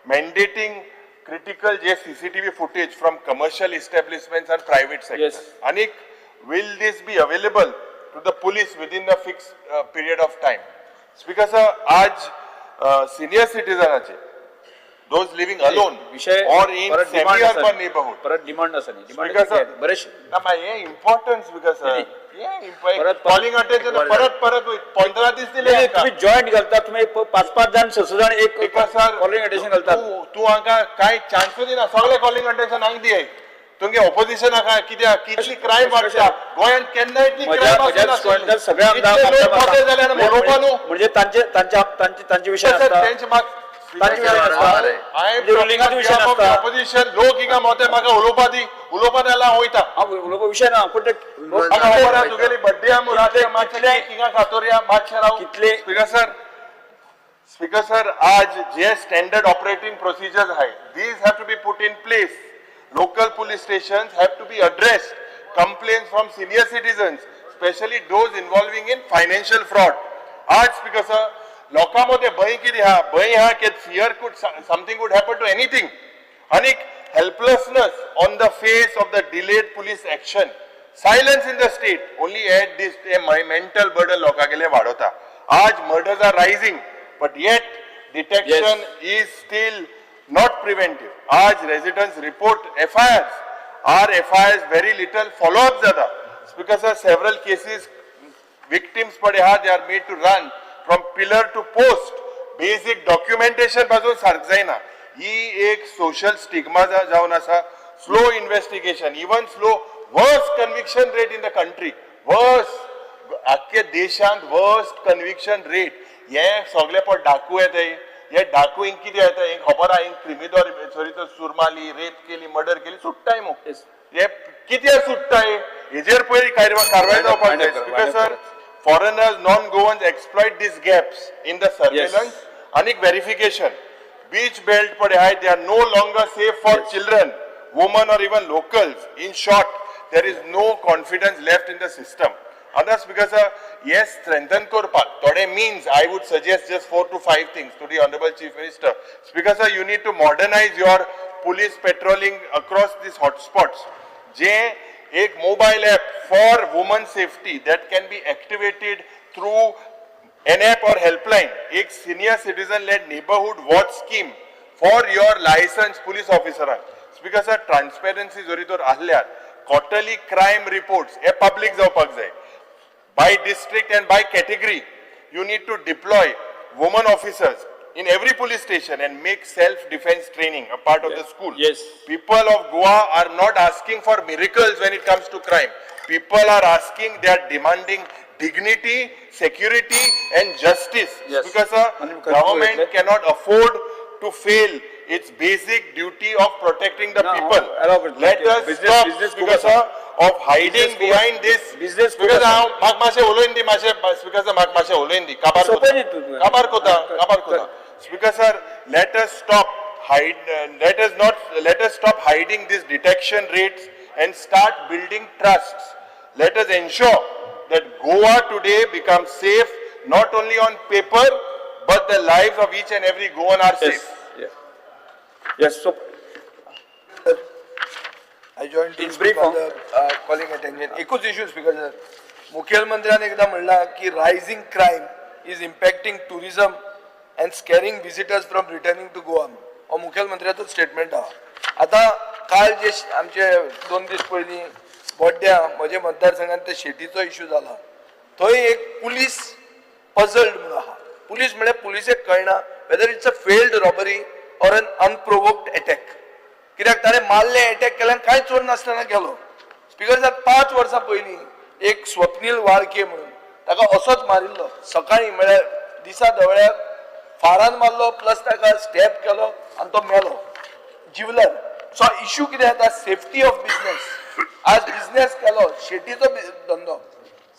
mandating critical J CCTV footage from commercial establishments and private sector? Yes. And will this be available to the police within a fixed period of time? Because आज senior citizen those living alone विषय or in परत demand आसा semi-urban न्ही. Neighborhood. परत demand आसा न्ही, demand Because, बरेचशे ना हे इम्पॉर्टन्स because नाही. हे परत- कॉलिंग अटेन्शन परत परत 15 दीस दिले नाही, हांकां. तुम्ही जॉईंट घालता, तुम्ही पाच पाच जाण, स जाण एक because sir calling attention घालतात. तूं तूं हांकां काय चान्सूच दिना, सगळे कॉलिंग अटेन्शन हांगा दियाय. तुमगे ऑपोजिशन हाका कित्याक कितली क्रायम वाडटा गोंयांत, केन्ना इतली म्हज्या क्रायम म्हज्या दृश्टीकोनांतल्यान सगळे आमदार मोठे जाले आनी उलोवपा न्हू. म्हणजे तांचे तांच्या तांचे तांचे विशय सर, आसता, तेंचे तांचे विशय आसता, म्हणजे रुलिंगाचो विशय नासता. ऑपोजिशन लोक हिंगा मोते म्हाका उलोवपा दी, उलोवपा जाल्यार हांव वयता. हांव उलोवपा विशय ना, पूण ते म्हाका खबर आहा तुगेली बड्डे आहा रातचे, मातशें हिंगा खातोरया मातशें राव. कितले- स्पीकर सर, स्पीकर सर, आज जे स्टँडर्ड ऑपरेटिंग प्रोसिजर्स आहे, these have to be put in place. Local police stations have to be addressed complaints from senior citizens, specially those involving in financial fraud. आज speaker sir, लोकां मदें भंय कितें आहा? भंय आहा की fear could something would happen to anything आनी helplessness on the face of the delayed police action, silence in the state only add this mental burden लोकांगेले वाडोवता. आज murders are rising, but yet detection is still not preventive. आज residents report FIRs, are FIRs very little follow up जाता. Because of several cases, victims पडे आहा, they are made to run from pillar to post. Basic documentation पासून सारकें जायना. ही एक social stigma जावन आसा. Slow investigation, even slow, worst conviction rate in the country, worst, आख्खे देशांत वर्स्ट कन्विक्शन रेट. हे सगळे पण डाकू येताय, हे डाकू हिंग कितें येता, हिंग खबर आहा, हिंग क्रिमिदोर सॉरी तो सुरमाली, रेप केली, मर्डर केली, सुट्टाय मु. हे कित्याक सुट्टाय, हेजेर पयली कारवाय जावपाक जाय. Because sir, foreigners, non-Goans exploit these gaps in the surveillance आणि verification. Beach belt पडे आहाय, they are no longer safe for children, women or even locals. In short, there is no confidence left in the system. Others because yes, strengthen करपाक थोडे means I would suggest just 4 to 5 things to the honourable chief minister. Speaker sir, you need to modernise your police patrolling across these hotspots. जे एक mobile app for women safety that can be activated through an app or helpline, एक senior citizen led neighbourhood watch scheme for your licence police ऑफिसरांक. Speaker sir, transparency जरी तर आहल्यार क्वॉर्टरली crime reports हे public जावपाक जाय. By district and by category, you need to deploy women officers in every police station and make self-defense training a part of the school. Yes. People of Goa are not asking for miracles when it comes to crime. People are asking, they are demanding dignity, security and justice. Yes. Because a government cannot afford to fail its basic duty of protecting the No, people. allow it. Let us Business- stop business because focus. of hiding behind this. Business Because focus. हांव म्हाका मातशें उलोवन दी, मातशें speaker sir म्हाका मातशें उलोवन दी. काबार सोंपें न्ही कोता तूं. काबार कोता काबार कोता. Speaker sir, let us stop hide, let us not, let us stop hiding these detection rates and start building trusts. Let us ensure that Goa today becomes safe not only on paper but the lives of each and every Goan are Yes. safe. Yeah. Yes. So I join to In brief, on the calling attention. एकूच issue speaker sir, मुखेलमंत्र्यान एकदां म्हणलां की rising crime is impacting tourism and scaring visitors from returning to Goa. हो मुखेलमंत्र्याचो statement आहा. आतां काल जे आमचे 2 दीस पयलीं बोड्ड्या म्हज्या मतदारसंघात ते शेतीचो इश्यू जाला, थंय एक पुलीस पजल्ड म्हणून आहा. पुलीस म्हळ्यार पुलिसेक कळना whether it's a failed robbery or an unprovoked attack. कित्याक ताणें मारलें, एटॅक केल्यान कांय चोर नासतना गेलो. स्पीकर साहेब, 5 वर्सां पयलीं एक स्वप्नील वाळके म्हणून ताका असोच मारिल्लो, सकाळीं म्हळ्यार दिसा धवळ्याक फारान मारलो, प्लस ताका स्टॅप केलो आनी तो मेलो जिवलर. सो इश्यू कितें जाता, सेफ्टी ऑफ बिजनेस. आज बिजनेस केलो, शेतीचो धंदो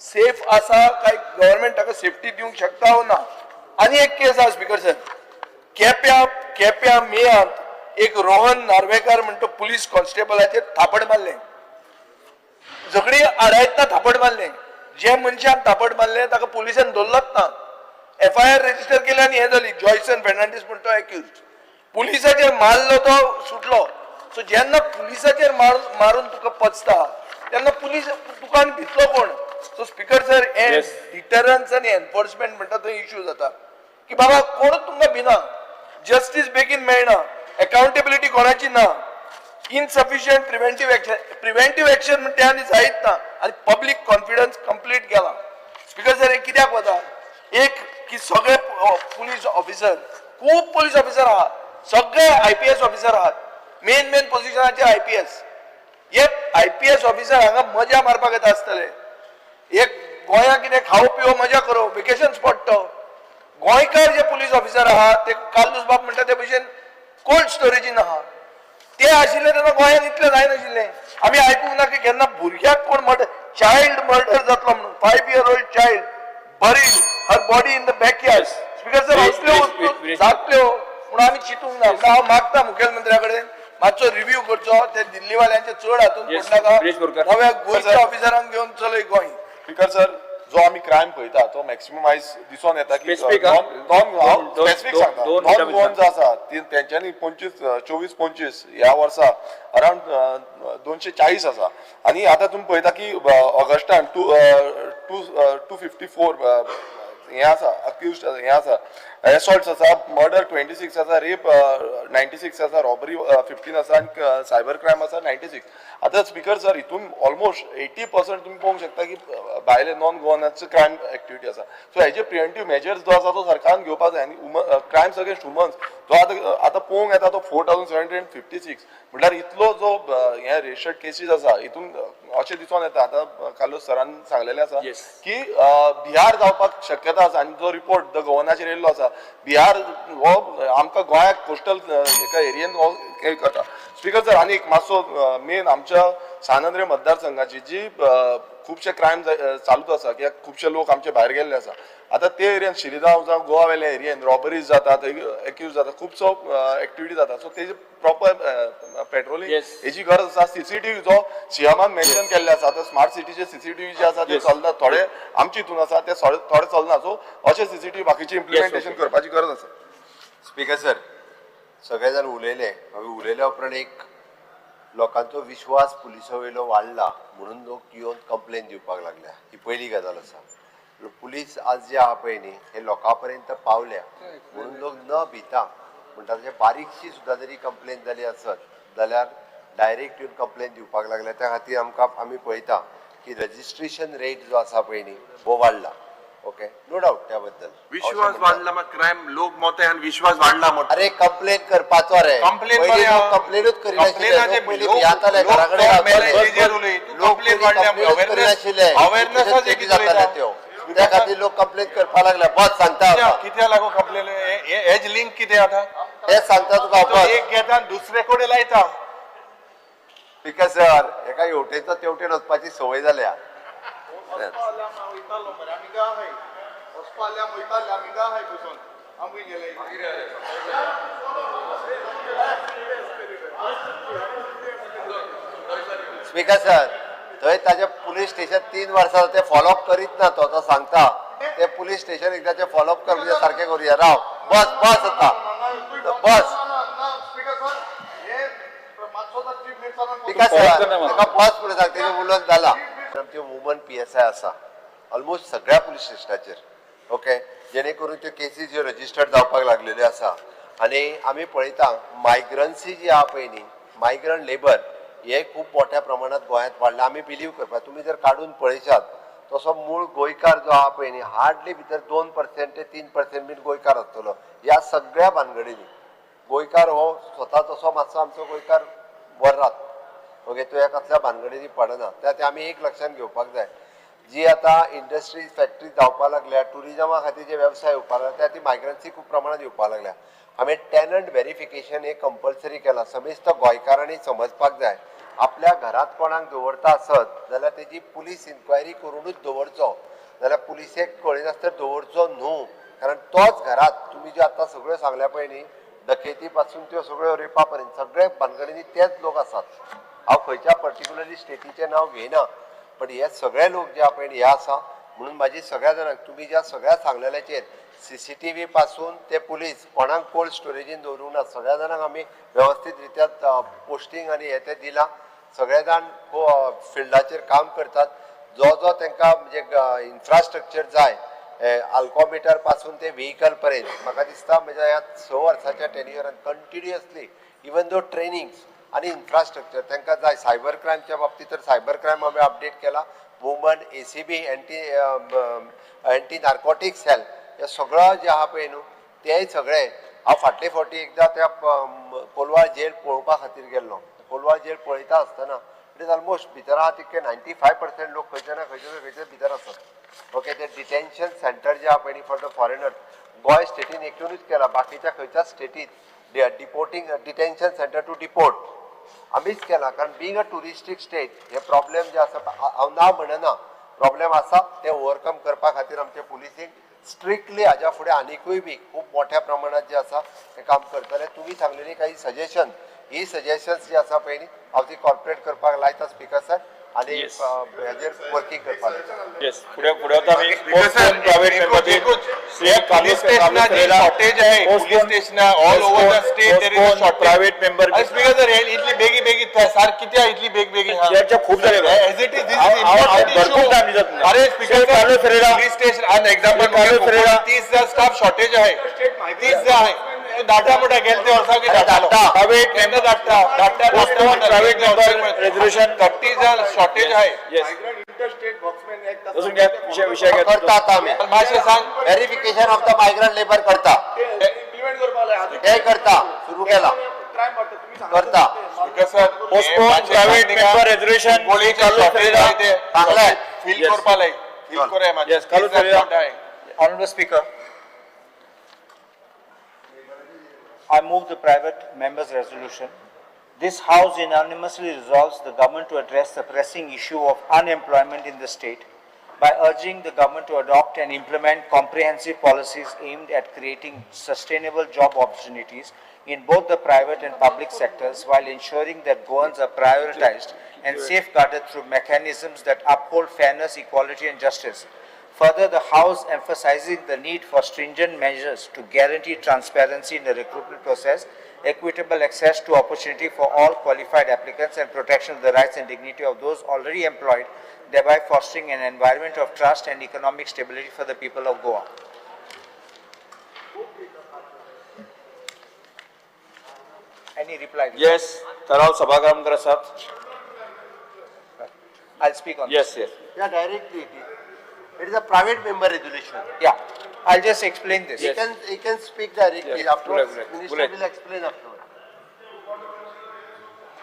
सेफ आसा काय गव्हर्मेंट ताका सेफ्टी दिवंक शकता वो ना. आनी एक केस आसा स्पीकर सर, केप्या केप्या मेयांत एक रोहन नार्वेकार म्हणतो पुलीस कॉन्स्टेबलाचेर थापड मारलें, झगडी आडायतना थापड मारलें. जे मनशान थापड मारलें ताका पुलिसान धरलोच ना, एफआयआर रजिस्टर केली आनी हें जाली. जॉयसन फेर्नांडीस म्हणतो एक्युज, पुलिसाचेर मारलो तो सुटलो. सो जेन्ना पुलिसाचेर मारून तुका पचता तेन्ना पुलीस तुका आनी भितलो कोण. सो स्पीकर सर, हे डिटरन्स आनी एनफोर्समेंट म्हणटा थंय इश्यू जाता की बाबा कोणूच तुमकां भिना, जस्टीस बेगीन मेळना, अकाउंटेबिलिटी कोणाची ना, insufficient preventive action. Preventive action म्हणटा आनी जायत ना, आनी पब्लीक कॉन्फिडन्स कंप्लीट गेला. स्पीकर सर, हे कित्याक वता, एक की सगळे पुलीस ऑफिसर, खूब पुलीस ऑफिसर आहात, सगळे IPS officer आहात, मेन मेन पोजिशनाचे IPS. हे IPS officer हांगा मजा मारपाक येता आसतले. एक गोंया कितें खावो पिवो मजा करो, वेकेशन स्पॉट तो. गोंयकार जे पुलीस ऑफिसर आहात ते कार्लूस बाब म्हणटा ते भशेन कोल्ड स्टोरेजीन आहा. ते आशिल्ले तेन्ना गोंयांत इतलें जायनाशिल्लें. आमी आयकूंक ना की केन्ना भुरग्याक कोण मर्डर, चायल्ड मर्डर जातलो म्हणून. 5-year-old child buried her body in the backyard. Speaker sir, असल्यो वस्तू जातल्यो म्हणून आमी चिंतूंक ना. हांव मागता मुखेलमंत्र्या कडेन मातसो रिव्यू करचो, ते दिल्लीवाल्यांचे चड हातून पडनाका, नव्या गोंयच्या ऑफिसरांक घेवन चलय गोंय. स्पीकर सर, जो आमी क्रायम पळयता तो मॅक्सिमम आयज दिसून येता की स्पेसिफीक सांगता, नॉन गोवन जो आसा तेंच्यांनी 24 25 ह्या वर्सा अरावंड 240 आसा. आनी आतां तुमी पळयता की ऑगस्टान 254 हें आसा, अक्युज हें आसा, एसॉल्ट्स आसा, मर्डर 26 आसा, रेप 96 आसा, रॉबरी 15 आसा आनी सायबर क्रायम आसा 96. आतां स्पीकर सर, हितून ऑलमोस्ट 80% तुमी पळोवंक शकता की भायले नॉन गोवनाचे क्रायम एक्टिविटी आसा. सो हेजे प्रिवेंटीव मेजर्स जो आसा तो सरकारान घेवपाक जाय. आनी क्रायम्स अगेन्स्ट वुमन्स जो आतां आतां पळोवंक येता तो 4756, म्हटल्यार इतलो जो हे रजिस्टर्ड केसीस आसा हितून अशें दिसून येता. आतां कार्लोस सरान सांगलेलें आसा की बिहार जावपाक शक्यता आसा. आनी जो रिपोर्ट the गव्हर्नाचेर येयल्लो आसा, बिहार हो आमकां गोंयाक कोस्टल एका एरियेन हो हे करता. स्पीकर सर, आनी एक मातसो मेन आमच्या सान आंद्रे मतदारसंघाची जी खुबशे क्रायम चालूच आसा कित्याक खुबशे लोक आमचे भायर गेल्ले आसा. आतां ते एरियान शिरिदांव जावं गोवा वेल्या एरियेन रॉबरीज जाता, थंय एक्यूज जाता, खुबसो एक्टिविटी जाता. सो तेजी प्रॉपर पेट्रोलिंग हेजी गरज आसा. सीसीटीव्ही जो सीएमान मेन्शन केल्ले आसा, आतां स्मार्ट सिटीचे सीसीटीव्ही जे आसा ते चलना, थोडे आमचे हितून आसा ते थोडे चलना. सो अशे सीसीटीव्ही बाकीचे इम्प्लिमेंटेशन करपाची गरज आसा. स्पीकर सर, सगळे जाण उलयले. हांवें उलयल्या उपरांत एक लोकांचो विश्वास पुलिसा वयलो वाडला म्हणून लोक येवन कंप्लेन दिवपाक लागल्या, ही पयली गजाल आसा. पुलीस आज जे आहा पळय न्ही हे लोकां पर्यंत पावल्या म्हणून लोक न भिता म्हणटा तशें बारीकशी सुद्दां जरी कंप्लेन जाली आसत जाल्यार डायरेक्ट येवन कंप्लेन दिवपाक लागल्या. त्या खातीर आमकां आमी पळयता की रजिस्ट्रेशन रेट जो आसा पळय न्ही हो वाडला. ओके, नो डावट त्या बद्दल विश्वास वाडला, मग क्रायम लोक मोठे आणि विश्वास वाडला मोठो. अरे कंप्लेन करपाचो रे, कंप्लेन कंप्लेनूच करिनाशिल्ले, पयलीं भियेताले, घरा कडेन करिनाशिल्ले, त्यो त्या खातीर लोक कंप्लेन करपाक लागले. बस सांगता कित्या लागू कंप्लेन हेज लिंक कितें आतां हें सांगता तुका. बस एक घेता दुसरे कडेन लायता. स्पीकर सर, एका हेवटेनचो तेवटेन वचपाची संवय जाल्या. स्पीकर सर, थंय ताजे पुलीस स्टेशन 3 वर्सां ते फॉलोअप करीत ना तो, तो सांगता ते पुलीस स्टेशन एकदाचे फॉलोअप कर सारकें करुया. राव बस बस आता बस. स्पीकर सर, ताका बस म्हणून सांग, तेजें उलोवन जाला. आमचे वुमन PSI आसा ऑलमोस्ट सगळ्या पुलीस स्टेशनाचेर. ओके, जेणे करून त्यो केसीस ज्यो रजिस्टर्ड जावपाक लागलेल्यो आसा. आनी आमी पळयता मायग्रन्सी जी आहा पळय न्ही, मायग्रंट लेबर हे खूब मोठ्या प्रमाणात गोंयांत वाडला. आमी बिलीव करपाक, तुमी जर काडून पळयशात तसो मूळ गोंयकार जो आहा पळय न्ही हार्डली भितर 2% ते 3% बीन गोंयकार आसतलो. ह्या सगळ्या भानगडींनी गोंयकार हो स्वता तसो मातसो आमचो गोंयकार वर राहत. ओके, तो ह्या कसल्या भानगडींनी पडना. त्या ते आमी एक लक्षांत घेवपाक जाय, जी आतां इंडस्ट्रीज फॅक्टरी जावपाक लागल्या, ट्युरिजमा खातीर जे वेवसाय येवपाक लागल्या, त्या खातीर मायग्रन्सी खूब प्रमाणात येवपाक लागल्या. आमी टॅनंट व्हेरिफिकेशन हे कंपल्सरी केलां. समेस्त गोंयकारांनी समजपाक जाय, आपल्या घरांत कोणाक दवरता आसत जाल्यार तेजी पुलीस इन्क्वायरी करुनूच दवरचो, जाल्यार पुलिसेक कळिनासतना दवरचो न्हू. कारण तोच घरांत तुमी ज्यो आतां सगळ्यो सांगल्या पळय न्ही, डकेती पासून त्यो सगळ्यो रेपा पर्यंत सगळे भानगडींनी तेच लोक आसात. हांव खंयच्या पर्टिक्युलरली स्टेटीचें नांव घेयना, बट हे सगळे लोक जे आहा पळय हे आसा. म्हणून म्हाजी सगळ्या जाणांक तुमी ज्या सगळ्या सांगलेल्याचेर CCTV पासून ते पुलीस कोणाक कोल्ड स्टोरेजीन दवरूंक ना, सगळ्या जाणांक आमी वेवस्थीत रित्या पोस्टींग आनी हे ते दिलां. सगळे जाण फिल्डाचेर काम करतात. जो जो तांकां म्हणजे इन्फ्रास्ट्रक्चर जाय, आल्कोमिटर पासून ते व्हेकल पर्यंत, म्हाका दिसता म्हज्या ह्या 6 वर्साच्या टेन्युअरान कंटिन्युअसली इवन दो ट्रेनिंग्स आनी इन्फ्रास्ट्रक्चर तांकां जाय. सायबर क्रायमच्या बाबतींत तर सायबर क्रायम आमी अपडेट केला. Woman, ACB, anti narcotic cell, हे सगळं जे आहा पळय न्हू तेय सगळे. हांव फाटले फावटी एकदां त्या कोलवाळ जेल पळोवपा खातीर गेल्लो. कोलवाळ जेल पळयता आसतना it is almost भितर आहा तितके 95% लोक खंयचे ना खंयचे ना खंयचे भितर आसात. ओके, ते डिटेन्शन सेंटर जे आहा पळय न्ही फॉर the foreigner, Goa स्टेटीन एकूणच केला, बाकीच्या खंयच्याच स्टेटीत deporting detention centre to deport आमीच केला. कारण बींग अ ट्युरिस्टीक स्टेट हे प्रॉब्लेम जे आसा, हांव ना म्हणना, प्रॉब्लेम आसा, ते ओवरकम करपा खातीर आमचे पुलिसींग स्ट्रिक्टली हाज्या फुडें आनिकूय बी खूब मोठ्या प्रमाणात जे आसा ते काम करतले. तुमी सांगलेली काही सजेशन, ही सजेशन्स जी आसा पळय न्ही हांव ती कॉर्पोरेट करपाक लायता स्पीकर सर, आनी हेजेर वर्किंग करपाक लायता. येस, फुडें फुडें वता आमी. पुलीस स्टेशनाची शॉर्टेज आहे. पुलीस स्टेशना all over the state there is a shortage. Private member. Speaker sir, इतली बेगी बेगी सार किती इतली बेग बेगी चर्चा खूप झाली. As it is, this is important issue. अरे स्पीकर सर, पुलीस स्टेशन आणि एक्झाम्पल 30 स्टाफ शॉर्टेज आहे, 30 आहे. धाडटा म्हणटा गेले ते वर्सा धाडटालो प्रायव्हेट केन्ना धाडटा धाडटा प्रायव्हेट मेंबर रेझोल्युशन 30 शॉर्टेज आहे. येस, वचून घ्या विषय विषय घ्या. करता आता आमी मातशें सांग. Verification of the migrant labour करता, ते करता, सुरू केला करता. Postpone private member resolution. Shortage आहे ते सांगलाय. फील करपा लाय, फील कोराय. Yes, Carlos Ferreira. Honorable Speaker, I move the private members resolution This House unanimously resolves the government to address the pressing issue of unemployment in the state by urging the government to adopt and implement comprehensive policies aimed at creating sustainable job opportunities in both the private and public sectors while ensuring that Goans are prioritized and safeguarded through mechanisms that uphold fairness, equality and justice. Further, the House emphasizing the need for stringent measures to guarantee transparency in the recruitment process, equitable access to opportunity for all qualified applicants, and protection of the rights and dignity of those already employed, thereby fostering an environment of trust and economic stability for the people of Goa. Any reply? Yes, Tarao Sabhagaram Prasad. I'll speak on this. Yes, yes. Yeah, directly. It is a private member resolution. Yeah, I'll just explain this. He can speak directly. Yes. Afterwards, Minister will explain afterwards.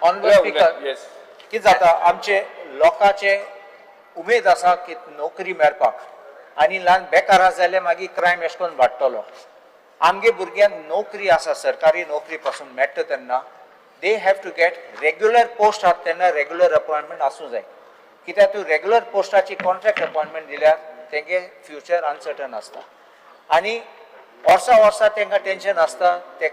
Honorable Speaker, yes. कितें जाता आमचे लोकांचे उमेद आसा की नोकरी मेळपाक आनी ल्हान बेकार आसा जाल्यार मागीर क्रायम एशें करून वाडटलो. आमगे भुरग्यांक नोकरी आसा, सरकारी नोकरी पासून मेळटा तेन्ना they have to get regular post आसा तेन्ना रेगुलर अपॉयंटमेंट आसूं जाय. कित्याक तूं रेगुलर पोस्टाची कॉन्ट्रॅक्ट अपॉयंटमेंट दिल्यार तेंगे फ्युचर अनसर्टन आसता आनी वर्सां वर्सां तांकां टेंशन आसता. ते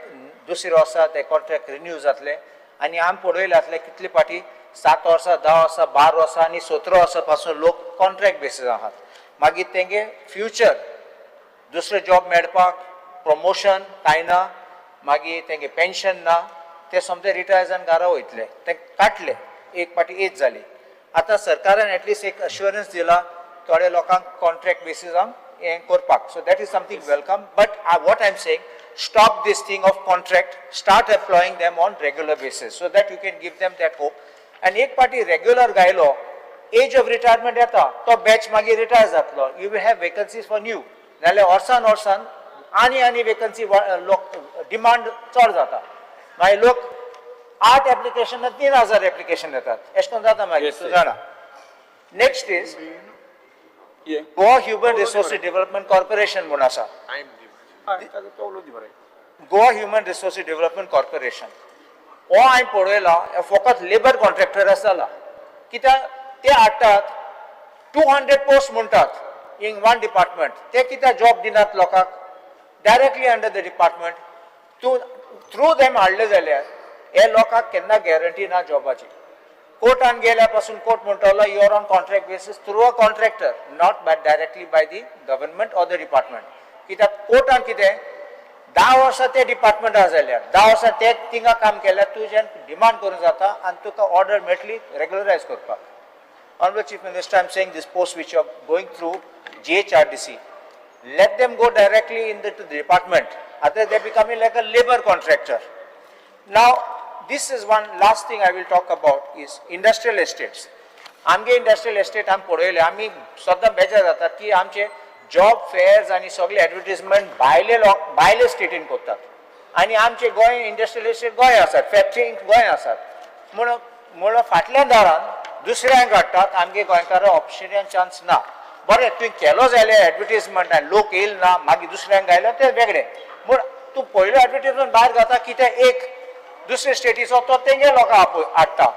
दुसरे वर्सा ते कॉन्ट्रॅक्ट रिन्यू जातले आनी आमी पळयले जातले कितले फाटी 7 वर्सां, 10 वर्सां, 12 वर्सां आनी 17 वर्सां पासून लोक कॉन्ट्रॅक्ट बेसीस आहात. मागीर तेंगे फ्युचर दुसरे जॉब मेळपाक प्रमोशन कांय ना, मागीर तेंगे पेन्शन ना, ते सोमते रिटायर जावन घरा वयतले. ते काडले एक फाटी एज जाली. आतां सरकारान एटलिस्ट एक अश्युरन्स दिला थोड्या लोकांक कॉन्ट्रॅक्ट बेसिसान हें करपाक. So that is something welcome. But what I am saying, stop this thing of contract, start employing them on regular basis so that you can give them that hope. आनी एक फाटी regular गायलो, as of retirement येता, तो batch मागीर retire जातलो. You will have vacancies for new. नाल्यार वर्सान वर्सान आनी आनी वेकन्सी लोक डिमांड चड जाता. मागीर लोक 8 एप्लिकेशन 3000 एप्लिकेशन येतात, एशें करून जाता मागीर तूं जाणा. Next is Goa human resource development corporation म्हूण आसा. Goa human resource development corporation हो हांवें पळयला, फकत लेबर कॉन्ट्रॅक्टर आसताला. कित्याक ते हाडटात 200 पोस्ट म्हणटात इन वन डिपार्टमेंट. ते कित्याक जॉब दिनात लोकांक डायरेक्टली अंडर the department. तूं थ्रू देम हाडले जाल्यार हे लोकांक केन्ना गॅरंटी ना जॉबाची. कोर्टान गेल्या पासून कोर्ट म्हणटलो you are on contract basis through a contractor, not by directly by the government or the department. कित्याक कोर्टान कितें 10 वर्सां ते डिपार्टमेंटार जाल्यार 10 वर्सां ते थिंगा काम केल्यार तुज्यान डिमांड करूं जाता आनी तुका ऑर्डर मेळटली रेगुलरायज करपाक. Honourable Chief Minister, I am saying this post which you are going through GHRDC, let them go directly in the department, otherwise they becoming like a labour contractor. Now this is one last thing I will talk about is industrial estates. आमगे industrial estate आमी पळयले, आमी सद्दां बेजार जातात की आमचे job fares आनी सगळे एडवर्टीजमेंट भायले लोक भायले स्टेटीन करतात आनी आमचे गोंय इंडस्ट्रियल एस्टेट गोंय आसात, फॅक्टरी गोंय आसात. म्हणून म्हणून फाटल्या दारान दुसऱ्यांक हाडटात, आमगे गोंयकारां ऑप्शनाक चान्स ना. बरें तुवें केलो जाल्यार एडवर्टीजमेंट आनी लोक येयल ना, मागीर दुसऱ्यांक घायल्यार तें वेगळें. म्हूण तूं पयलो एडवर्टीजमेंट भायर घाता कितें एक दुसरे स्टेटीचो तो तेंगे लोकांक हाडटा.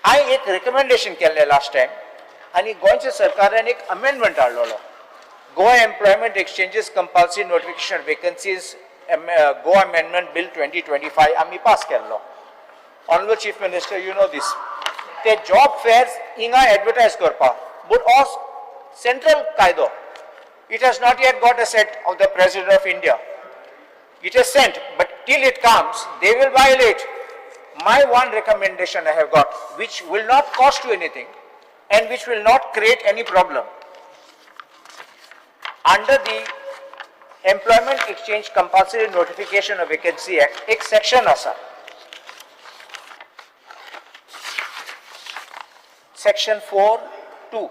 हांवें एक रिकमेंडेशन केल्लें लास्ट टायम आनी गोंयच्या सरकारान एक amendment हाडलेलो, Goa employment exchanges compulsory notification vacancies Goa amendment bill 2025 आमी पास केल्लो. Honourable Chief Minister, you know this. ते जॉब फेअर्स हिंगा एडवर्टायज करपाक, बट हो सेंट्रल कायदो, it has not yet got assent of the President of India. It is sent, but till it comes, they will violate. My one recommendation I have got, which will not cost you anything and which will not create any problem. Under the Employment Exchange Compulsory Notification of Vacancy Act, एक section आसा, Section 4(2).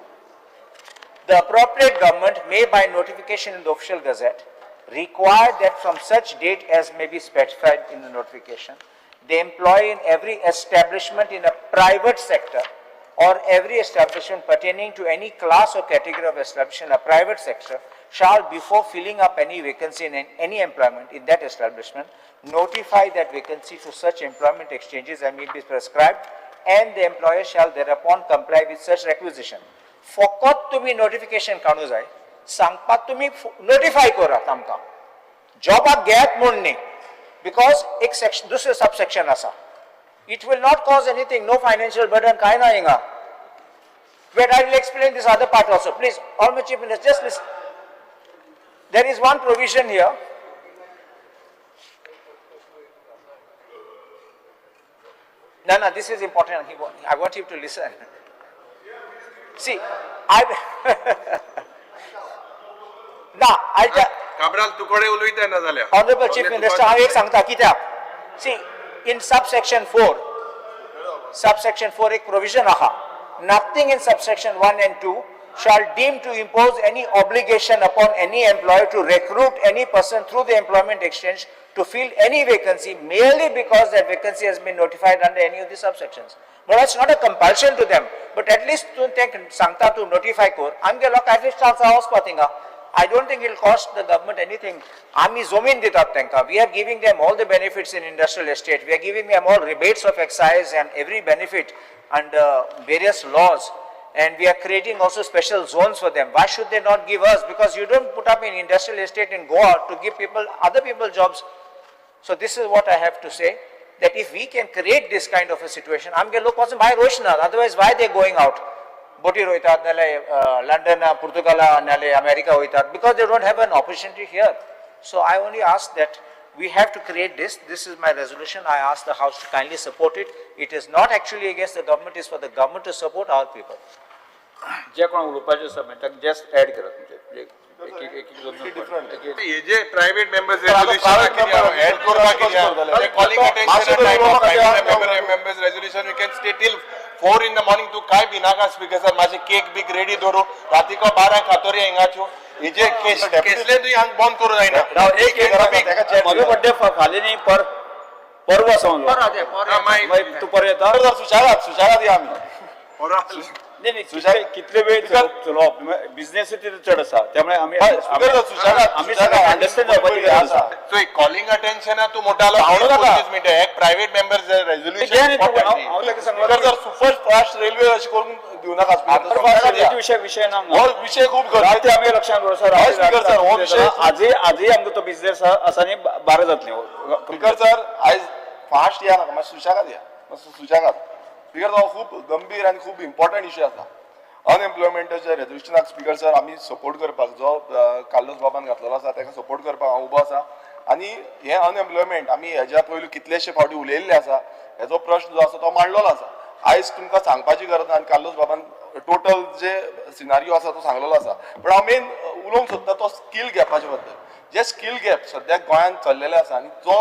The appropriate government may by notification in the official gazette require that from such date as may be specified in the notification, the employee in every establishment in a private sector or every establishment pertaining to any class or category of establishment in a private sector shall, before filling up any vacancy in any employment in that establishment, notify that vacancy to such employment exchanges as may be prescribed, and the employer shall thereupon comply with such requisition. फकत तुमी notification काडूं जाय, सांगपाक तुमी notify करात आमकां, जॉबाक घेयात म्हूण न्ही, because एक सेक्शन, दुसरें सबसेक्शन आसा. It will not cause anything, no financial burden, काय ना हिंगा. Wait, I will explain this other part also. Please, Honorable Chief Minister, just listen. There is one provision here. No, no, this is important. I want you to listen. See, I... ना, I'll tell... Cabral तुकडे उलयता ना जाल्यार. Honorable Chief Minister, हांव एक सांगता कित्याक. See, in subsection 4, subsection 4 एक provision आहा. Nothing in subsection 1 and 2 shall deem to impose any obligation upon any employer to recruit any person through the employment exchange to fill any vacancy merely because that vacancy has been notified under any of the subsections. But it's not a compulsion to them, but at least तूं तें सांगता तूं notify कर, आमगे लोक at least chance आसा वचपा थिंगा. I don't think it will cost the government anything. आमी जमीन दितात तांकां. We are giving them all the benefits in industrial estate. We are giving them all rebates of excise and every benefit under various laws. And we are creating also special zones for them. Why should they not give us? Because you don't put up an industrial estate in Goa to give people, other people jobs. So this is what I have to say, that if we can create this kind of a situation, आमगे लोक वचून भायर वचनात, otherwise why they going out? बोटीर वयतात, नाल्यार London, पुर्तुगाला, नाल्यार America वयतात, because they don't have an opportunity here. So I only ask that we have to create this. This is my resolution. I ask the House to kindly support it. It is not actually against the government, it is for the government to support our people. जे कोण उलोवपाचें आसा मागीर ताका just add करात तुमचे एक एक एक दोन दोन एक हे जे प्रायव्हेट मेंबर्स रेजोल्युशन एड करपाक कितें calling attention type of private members resolution, we can stay till 4 in the morning. तूं काय भिनाका स्पीकर सर, मातशें केक बीक रेडी दवरू, रातीको 12 खातोरी हिंगाच्यो. हेजे केसले तुवें हांगा बंद करूं जायना. एक एक म्हजो बड्डे फाल्यां न्ही, परवा आसा म्हजो. तूं परत येता? सुशारात सुशारात या आमी. नाही नाही, कितले वेळ चलोवप, बिझनेस तिथे चड आसा, त्यामुळे आमी आमी अंडरस्टँड जावपाची गरज आसा. सो कॉलिंग अटेन्शन तूं मोठालो 25 मिनटां एक private members resolution. Sir super fast railway अशी करून दिवं नाका. विषय विषय ना, हो विषय खूप गरजेचे आमी लक्षात दवर सर. स्पीकर सर हो विषय आजही आजही आमकां तो बिझनेस आसा आनी 12 जातले. स्पीकर सर आयज फास्ट या नाका, मातशें सुशेगाद या, मातसो सुशेगाद. स्पीकर सर खूब गंभीर आनी खूब इम्पॉर्टंट इश्यू आसा अनएम्प्लॉयमेंटाच्या रेजोल्युशनाक. स्पीकर सर आमी सपोर्ट करपाक जो कार्लोस बाबान घातलेलो आसा ताका सपोर्ट करपाक हांव उबो आसा. आनी हें अनएम्प्लॉयमेंट आमी हेज्या पयलू कितलेशे फावटी उलयल्ले आसा, हेजो प्रश्न जो आसा तो मांडलेलो आसा. आयज तुमकां सांगपाची गरज ना आनी कार्लोस बाबान टोटल जे सिनारियो आसा तो सांगलेलो आसा. पूण हांव मेन उलोवंक सोदता तो स्कील गॅपाचे बद्दल. जे स्कील गॅप सद्याक गोंयांत चल्लेले आसा आनी जो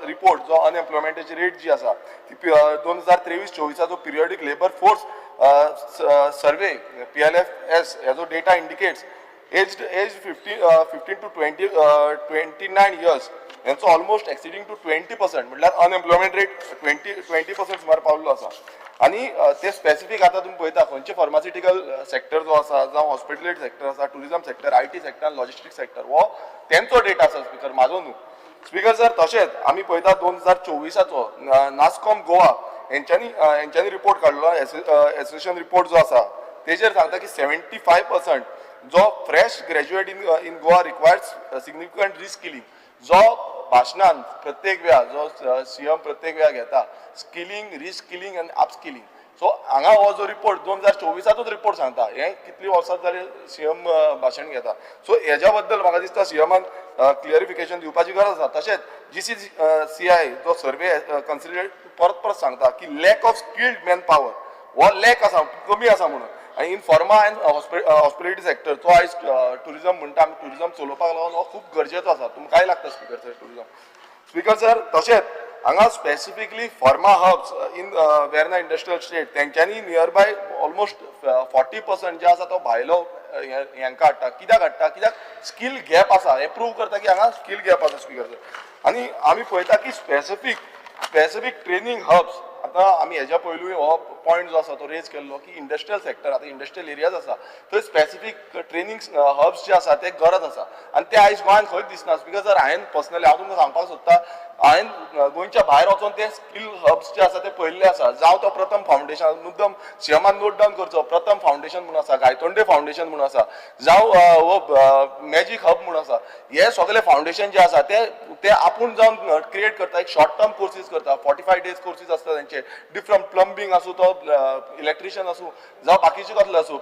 रिपोर्ट जो अनएम्प्लॉयमेंटाची रेट जी आसा ती 2023-24 periodic labour force survey PLFS हेजो data indicates age 15 to 29 years हेंचो ऑलमोस्ट एक्सिडींग टू 20%, म्हटल्यार अनएम्प्लॉयमेंट रेट 20% सुमार पावल्लो आसा. आनी ते स्पेसिफीक आतां तुमी पळयता खंयचे फार्मास्युटिकल सेक्टर जो आसा, जावं हॉस्पिटलिटी सेक्टर आसा, tourism sector, IT sector, logistic sector, हो तेंचो डेटा आसा स्पीकर, म्हाजो न्हू स्पीकर सर. तशेंच आमी पळयता 2024 नास्कॉम गोवा हेंच्यांनी रिपोर्ट काडलो, एसोसिएशन रिपोर्ट जो आसा तेजेर सांगता की 75% जो fresh graduate in Goa requires significant reskilling. जो भाशणान प्रत्येक वेळा जो सीएम प्रत्येक वेळा घेता स्किलिंग, रिस्किलिंग आनी अपस्किलिंग. सो हांगा हो जो रिपोर्ट 2024 रिपोर्ट सांगता, हें कितली वर्सां जाली सीएम भाशण घेता. सो हेज्या बद्दल म्हाका दिसता सीएमान क्लियरिफिकेशन दिवपाची गरज आसा. तशेंच GCCI जो सर्वे कन्सिडर परत परत सांगता की lack of skilled man power हो लॅक आसा, कमी आसा म्हणून. आनी in pharma and hospitality sector तो आयज टुरिजम म्हणटा आमी, टुरिजम चलोवपाक लागून हो खूब गरजेचो आसा. तुमकांय लागता speaker sir tourism. Speaker sir तशेंच हांगा specifically pharma hubs in Verna industrial state तेंच्यांनी near by almost 40% जे आसा तो भायलो हेंकां हाडटा. कित्याक हाडटा? कित्याक स्कील गॅप आसा. हें प्रूव करता की हांगा स्कील गॅप आसा स्पीकर सर. आनी आमी पळयता की स्पेसिफीक ट्रेनींग हब्स आतां आमी हेज्या पयलूय हो पॉयंट जो आसा तो रेज केल्लो की इंडस्ट्रियल सेक्टर, आतां इंडस्ट्रियल एरियाज आसा थंय स्पेसिफीक ट्रेनिंग हब्स जे आसा ते गरज आसा आनी ते आयज गोंयांत खंयच दिसना. स्पीकर सर, हांवें पर्सनली हांव तुमकां सांगपाक सोदता, हांवें गोंयच्या भायर वचोन ते स्कील हब्स जे आसा ते पळयल्ले आसा. जावं तो प्रथम फावंडेशन, मुद्दम सीएमान नोट डावन करचो, प्रथम फावंडेशन म्हणून आसा, गायतोंडे फावंडेशन म्हणून आसा, जावं हो मॅजीक हब म्हणून आसा. हे सगळे फावंडेशन जे आसा ते ते आपूण जावन क्रिएट करता, एक शॉर्ट टर्म कोर्सीस करता, 45 डेज कोर्सीस आसता तेंचे, डिफरंट प्लंबींग आसूं, तो इलेक्ट्रिशियन आसूं, जावं बाकीचे कसले आसूं,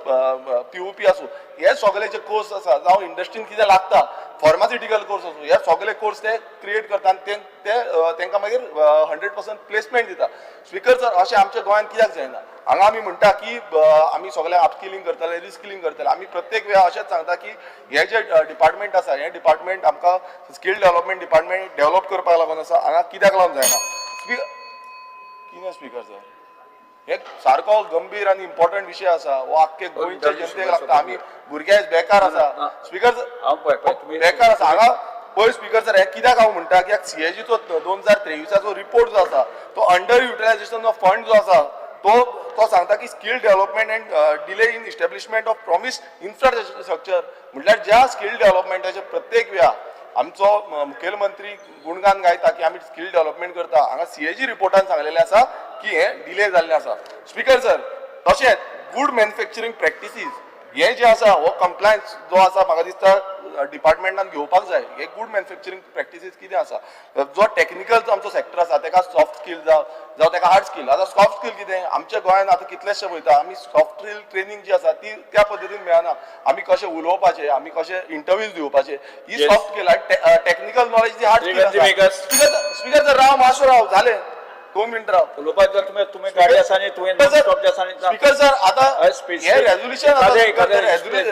पीओपी आसूं, हे सगळे जे कोर्स आसा, जावं इंडस्ट्रीन कितें लागता, फार्मास्युटिकल कोर्स आसूं, हे सगळे कोर्स ते क्रिएट करता आनी ते ते तांकां मागीर 100% प्लेसमेंट दिता. स्पीकर सर, अशें आमच्या गोंयांत कित्याक जायना? हांगा आमी म्हणटा की आमी सगळे अपस्किलिंग करतले, रिस्किलिंग करतले. आमी प्रत्येक वेळा अशेंच सांगता की हे जे डिपार्टमेंट आसा, हे डिपार्टमेंट आमकां स्कील डेव्हलपमेंट डिपार्टमेंट डेव्हलप करपाक लागून आसा. हांगा कित्याक लागून जायना? कितें स्पीकर सर, हे सारको गंभीर आनी इम्पॉर्टंट विशय आसा. हो आख्खे गोंयच्या जनतेक लागता. आमी भुरगे आयज बेकार आसा स्पीकर, बेकार आसा हांगा. पळय स्पीकर सर, हें कित्याक हांव म्हणटा की सीएजीचो 2023चो रिपोर्ट जो आसा तो अंडर युटिलायझेशन ऑफ फंड जो आसा तो तो सांगता की skill development and delay in establishment of promise infrastructure. म्हटल्यार ज्या स्कील डेव्हलपमेंटाचे प्रत्येक वेळा आमचो मुखेलमंत्री गुणगान गायता की आमी स्कील डेव्हलपमेंट करता, हांगा सीएजी रिपोर्टान सांगलेलें आसा की हें डिले जाल्लें आसा. स्पीकर सर, तशेंच गूड मॅन्युफॅक्चरींग प्रॅक्टिसीस हे जे आसा हो कंप्लायन्स जो आसा म्हाका दिसता डिपार्टमेंटान घेवपाक जाय. हे गूड मॅन्युफॅक्चरींग प्रॅक्टिसीस कितें आसा, जो टॅक्निकल जो आमचो सेक्टर आसा तेका सॉफ्ट स्कील जावं जावं तेका हार्ड स्कील. आतां सॉफ्ट स्कील कितें, आमच्या गोंयांत आतां कितलेशे पळयता आमी, सॉफ्ट स्कील ट्रेनींग जी आसा ती त्या पद्दतीन मेळना. आमी कशें उलोवपाचें, आमी कशें इंटरव्यूज दिवपाचे, ही सॉफ्ट स्कील आनी टॅक्निकल नॉलेज ती हार्ड स्कील आसा. स्पीकर सर, राव मातसो, राव, जालें, 2 मिनट राव. उलोवपाक जर तुमी तुमी गाडी आसा न्ही, तुवें स्टॉप जे आसा न्ही. स्पीकर सर, आतां हे रेजोल्युशन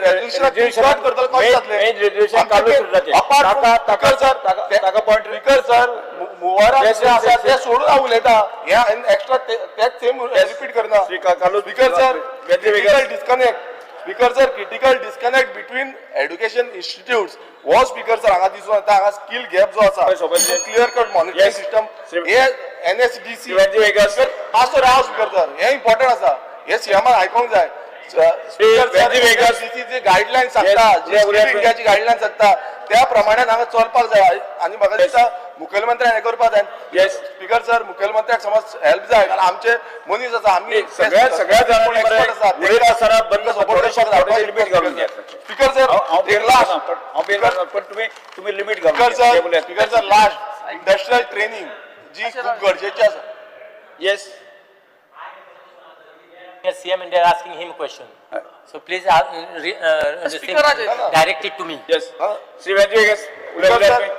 रेजोल्युशन कट करतले कशें जातलें? रेजोल्युशन काडून सुद्दां स्पीकर सर, ताका पॉयंट. स्पीकर सर, मुवारा जे आसा ते सोडून हांव उलयता, हे एक्स्ट्रा तेच सेम रिपीट करना. Speaker sir, critical disconnect, speaker sir, critical disconnect between education institutes हो स्पीकर सर हांगा दिसून येता. हांगा स्कील गॅप जो आसा, क्लियर कट मॉनिटरींग सिस्टम हे एनएसडीसी. मातसो राव स्पीकर सर, हे इम्पॉर्टंट आसा, हे सीएमान आयकोंक जाय. स्पीकर सर, एनएसडीसी गायडलायन सांगता, जी स्कील इंडियाची गायडलायन सांगता त्या प्रमाणे हांगा चलपाक जाय आनी म्हाका दिसता मुखेलमंत्र्यान हें करपाक जाय. स्पीकर सर, मुखेलमंत्र्याक समज हेल्प जाय कारण आमचे मनीस आसा, आमी सगळ्या सगळ्या जाणांनी स्पीकर सर, एक लास्ट पण तुम्ही तुम्ही limit speaker sir, speaker sir, last industrial training जी खूब गरजेची आसा. Yes. Yes, CM and they are asking him question. So please direct it to me. Yes. Shri Venkatesh.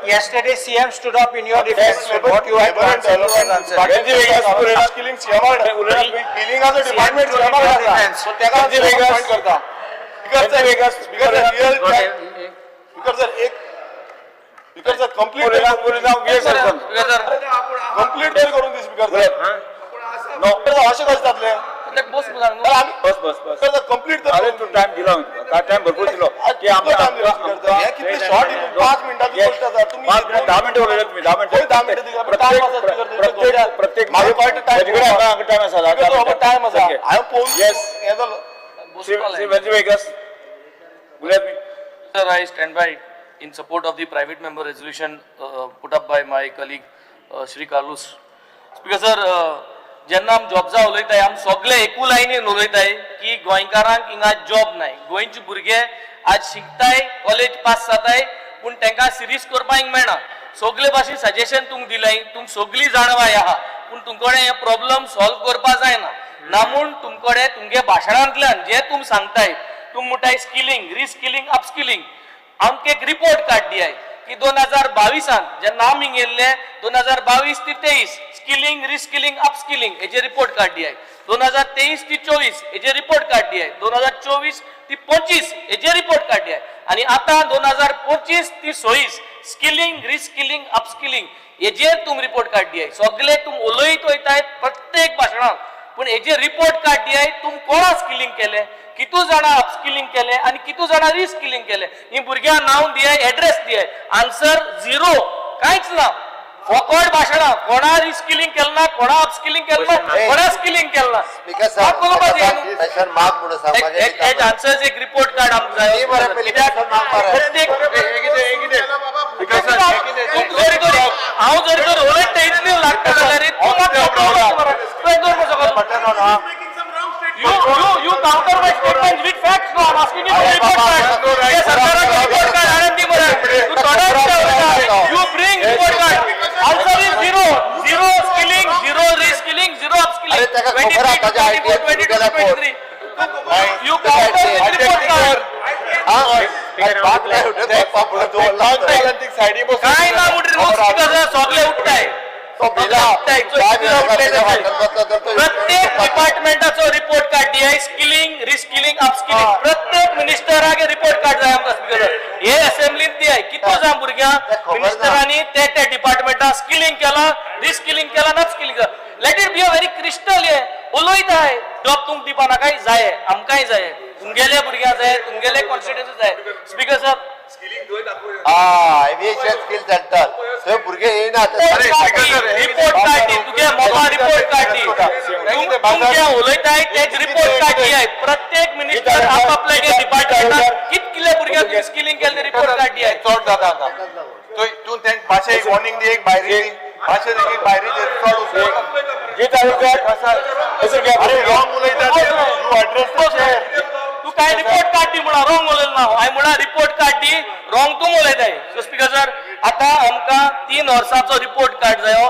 Yesterday CM stood up in your defense. What you had to answer, you had answered. Skilling स्किलिंगाचो department सीएमाक आसा, so तेका appoint करता. Speaker sir, speaker sir, real speaker sir, एक speaker sir complete complete तरी करून दी speaker sir. अशें कशें जातलें? बस बस बस बस sir, complete. अरे तू टायम दिलो, टायम भरपूर दिलो की आमकां कितले शॉर्ट, 5 मिनटाची गोश्ट आसा. तुमी 10 मिनटां उलयले, तुमी 10 मिनटां. 10 मिनटां दिली, टायम आसा. प्रत्येक प्रत्येक म्हाका कळटा टायम टायम आसा, टायम आसा, हांवें पळोवन. येस, हें जालो. श्री श्री वेंकटेश उलयात तुमी. Sir, I stand by in support of the private member resolution put up by my colleague Shri Carlos. Speaker sir, जेन्ना आमी जॉब्सा उलयताय, आमी सगळे एकू लायनीन उलयताय की गोंयकारांक हिंगा जॉब नाय. गोंयचे भुरगे आज शिकताय, कॉलेज पास जाताय, पूण तांकां सिरीज करपाक हिंग मेळना. सगळे भाशेन सजेशन तुमकां दिलाय, तुमकां सगळीं जाणवाय आहा, पूण तुमकडे हे प्रॉब्लम सॉल्व करपा जायना ना. म्हूण तुमकडे तुमगे भाशणांतल्यान जे तुम सांगताय, तुम म्हणटाय स्किलिंग, रिस्किलिंग, अपस्किलिंग, आमकां एक रिपोर्ट काड दियाय की 2022आन जेन्ना आमी गेल्ले, 2022 ते 23 स्किलिंग, रिस्किलिंग, अपस्किलिंग हेजे रिपोर्ट काड दियाय. 2023 ते 24 हेजे रिपोर्ट काड दियाय. 2024 ते 25 हेजे रिपोर्ट काड दियाय आनी आतां 2025 ते 26 स्किलिंग, रिस्किलिंग, अपस्किलिंग हेजेर तुम रिपोर्ट काड दियाय. सगळे तुम उलयत वयताय प्रत्येक भाशणाक, पूण हेजे रिपोर्ट काड दियाय. तुम कोणा स्किलिंग केले, कितू जाणां अपस्किलिंग केले आनी कितू जाणां रिस्किलिंग केले, ही भुरग्यांक नांव दियाय, एड्रेस दियाय. आन्सर झिरो, कांयच ना. फकट भाशणां. कोणा रिस्किलिंग केलें ना, कोणा अपस्किलिंग केलें ना, कोणा स्किलिंग केलें ना. स्पीकर मात उलोवपाची न्हू. क्वेश्चन माग म्हणून सांगपाचें. एक एक आन्सर्स, एक रिपोर्ट कार्ड आमकां जाय. ती बरें पयलीं कित्याक question माग मरे. प्रत्येक तूं जरी तरी, हांव जरी तर उलयता इतली लागता जाल्यार तूं मात तुवें दवर कसो. You counter my statement with facts. No, I'm asking you for report card. हे सरकाराचो रिपोर्ट कार्ड हाडून दी मरे. तूं थोड्या. You bring report card. Answer is zero. Zero skilling, zero reskilling, zero upskilling. अरे ताका खबर आहा, ताच्या ITI 22, केला कोण. 23. You counter with report card. सायडी बसून काय ना म्हणून न्हू स्पीकर, सगळे उठताय. तो भिला. उठताय. प्रत्येक डिपार्टमेंटाचो रिपोर्ट कार्ड दियाय, स्किलिंग, रिस्किलिंग, अपस्किलिंग. प्रत्येक मिनिस्टराक रिपोर्ट कार्ड जाय आमकां स्पीकर. हे असेंब्लीत दियाय, कितलो जाण भुरग्यांक मिनिस्टरांनी ते त्या डिपार्टमेंटात स्किलिंग केलां, रिस्किलिंग केलां, अपस्किलिंग केलां. Let it be a very crystal. हे उलयताय, जॉब तुमकां दिवपा नाकाय जाय, आमकांय जाय, तुमगेले भुरग्यां जाय, तुमगेले कॉन्स्टिट्युएन्सी जाय स्पीकर सर. हा, एव्हिएशन स्किल सेंटर थंय भुरगे येयना. रिपोर्ट कार्ड दी तुगे मोबा, रिपोर्ट कार्ड दी. तूं जे उलयताय तेच रिपोर्ट कार्ड दियाय. प्रत्येक मिनिस्टर आपापल्या डिपार्टमेंटात कितले भुरग्यांक स्किलिंग केलें, रिपोर्ट कार्ड दियाय. चड जाता आतां. तूं तूं तेंक मातशें वॉर्निंग दी, एक भायरी दी, मातशें एक भायरी दी. चड. अरे, रॉंग उलयता, you address the chair. तूं काय रिपोर्ट कार्ड दी म्हणा. रॉंग उलयलो ना हांवें. म्हणा रिपोर्ट कार्ड दी, रॉंग तूं उलयताय. सो स्पीकर सर, आतां आमकां 3 वर्सांचो रिपोर्ट कार्ड जायो.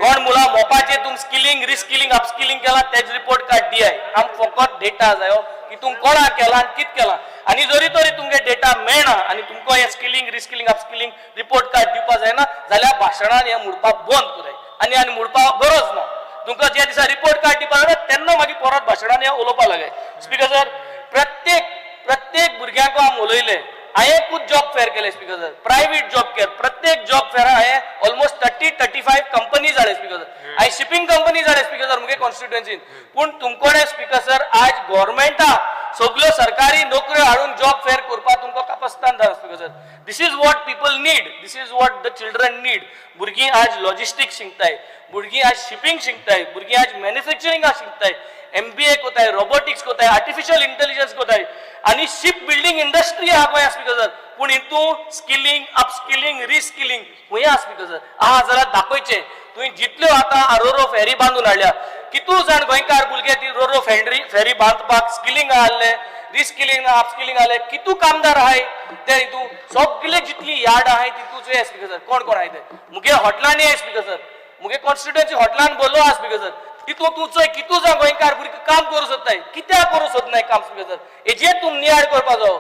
कोण मुळां मोपाचे तुम स्किलिंग, रिस्किलिंग, अपस्किलिंग केलां, तेज रिपोर्ट कार्ड दियाय. आमकां फकत डेटा जायो की तुम कोणा केलां आनी कित केलां. आनी जरी तरी तुमगे डेटा मेळना आनी तुमकां हें skilling, reskilling, upskilling report card दिवपा जायना जाल्यार भाशणान हें म्हणपाक बंद कराय आनी आनी म्हणपाक गरज ना तुमकां. ज्या दिसा रिपोर्ट कार्ड दिवपा जाय तेन्ना मागीर परत भाशणान हें उलोवपा लागाय. स्पीकर सर, प्रत्येक प्रत्येक भुरग्यांक आमी उलयले. हांवें खूब जॉब फेअर केले speaker sir, private job fair. प्रत्येक जॉब फेअर हांवें ऑलमोस्ट 30-35 कंपनी जाले स्पीकर सर. हांवें शिपींग कंपनी जाले स्पीकर सर मुगे कॉन्स्टिट्युएन्सीन. पूण तुमकोडे स्पीकर सर, आज गव्हर्मेंटा सगल्यो सरकारी नोकऱ्यो हाडून जॉब फेअर करपाक तुमकां कापस्तान जाता speaker sir. This is what people need, this is what the children need. भुरगीं आज लॉजिस्टीक शिकताय, भुरगीं आज शिपींग शिकताय, भुरगीं आज मॅन्युफॅक्चरिंगा शिकताय, एमबीए कोताय, रोबोटिक्स कोताय, आर्टिफिशियल इंटेलिजन्स कोताय आनी शिप बिल्डींग इंडस्ट्री आहा गोंया स्पीकर सर. पूण हितून स्किलिंग, अपस्किलिंग, रिस्किलिंग खंय आहा स्पीकर सर? आहा जाल्यार दाखयचें. तुवें जितल्यो आतां रोरो फेरी बांदून हाडल्या, कितू जाण गोंयकार भुरगे ती रोरो फेरी फेरी बांदपाक स्किलिंग आहले, रिस्किलिंग, अपस्किलिंग आहले? कितू कामदार आहाय ते हितू? सगळे जितली यार्ड आहाय तितूच हे स्पीकर सर. कोण कोण आहाय ते मुगे हॉटलांनी आहाय स्पीकर सर. मुगे कॉन्स्टिट्युएन्सी हॉटलान बोलो आहा स्पीकर सर. तितू तूं चोय, कितू जाण गोंयकार भुरगे काम करूं सोदताय, कित्याक करूं सोदनाय काम स्पीकर सर? हेजेर तूं नियाळ करपा जावो.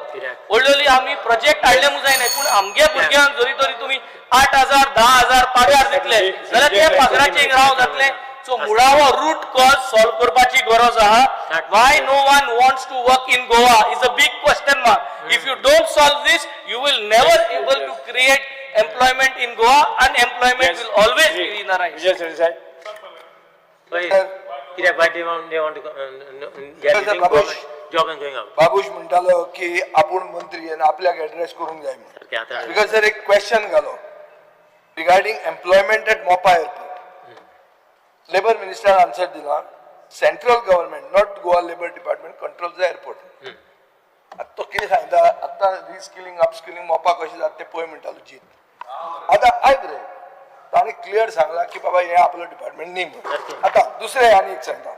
व्हडली आमी प्रोजेक्ट हाडले म्हूण जायना, पूण आमगे भुरग्यांक जरी तरी तुमी 8,000, 10,000 पगार दितले जाल्यार ते पगाराचेर राव जातले. सो मुळावो रूट कॉज सॉल्व करपाची गरज आहा. Why no one wants to work in Goa is a big question mark. If you don't solve this, you will never able to create employment in Goa. Unemployment will always be in rise. Vijay Sardesai. कित्याक, why they want to no, they are leaving Babush. government job and going out? Babush म्हणटालो की आपूण मंत्री आनी आपल्याक address करूंक जाय म्हणून. सारकें आतां. स्पीकर सर, एक क्वेश्चन घालो regarding employment at Mopa airport. Labour मिनिस्टरान answer दिला, central government, not Goa Labour Department, control the airport. आतां तो कितें सांगता, आतां रिस्किलिंग, अपस्किलिंग मोपा कशें जाता तें पळय म्हणटालो जीत. आतां आयक रे, ताणें क्लियर सांगलां की बाबा हें आपलो डिपार्टमेंट न्ही म्हणून. आतां दुसरें आनी एक सांगता,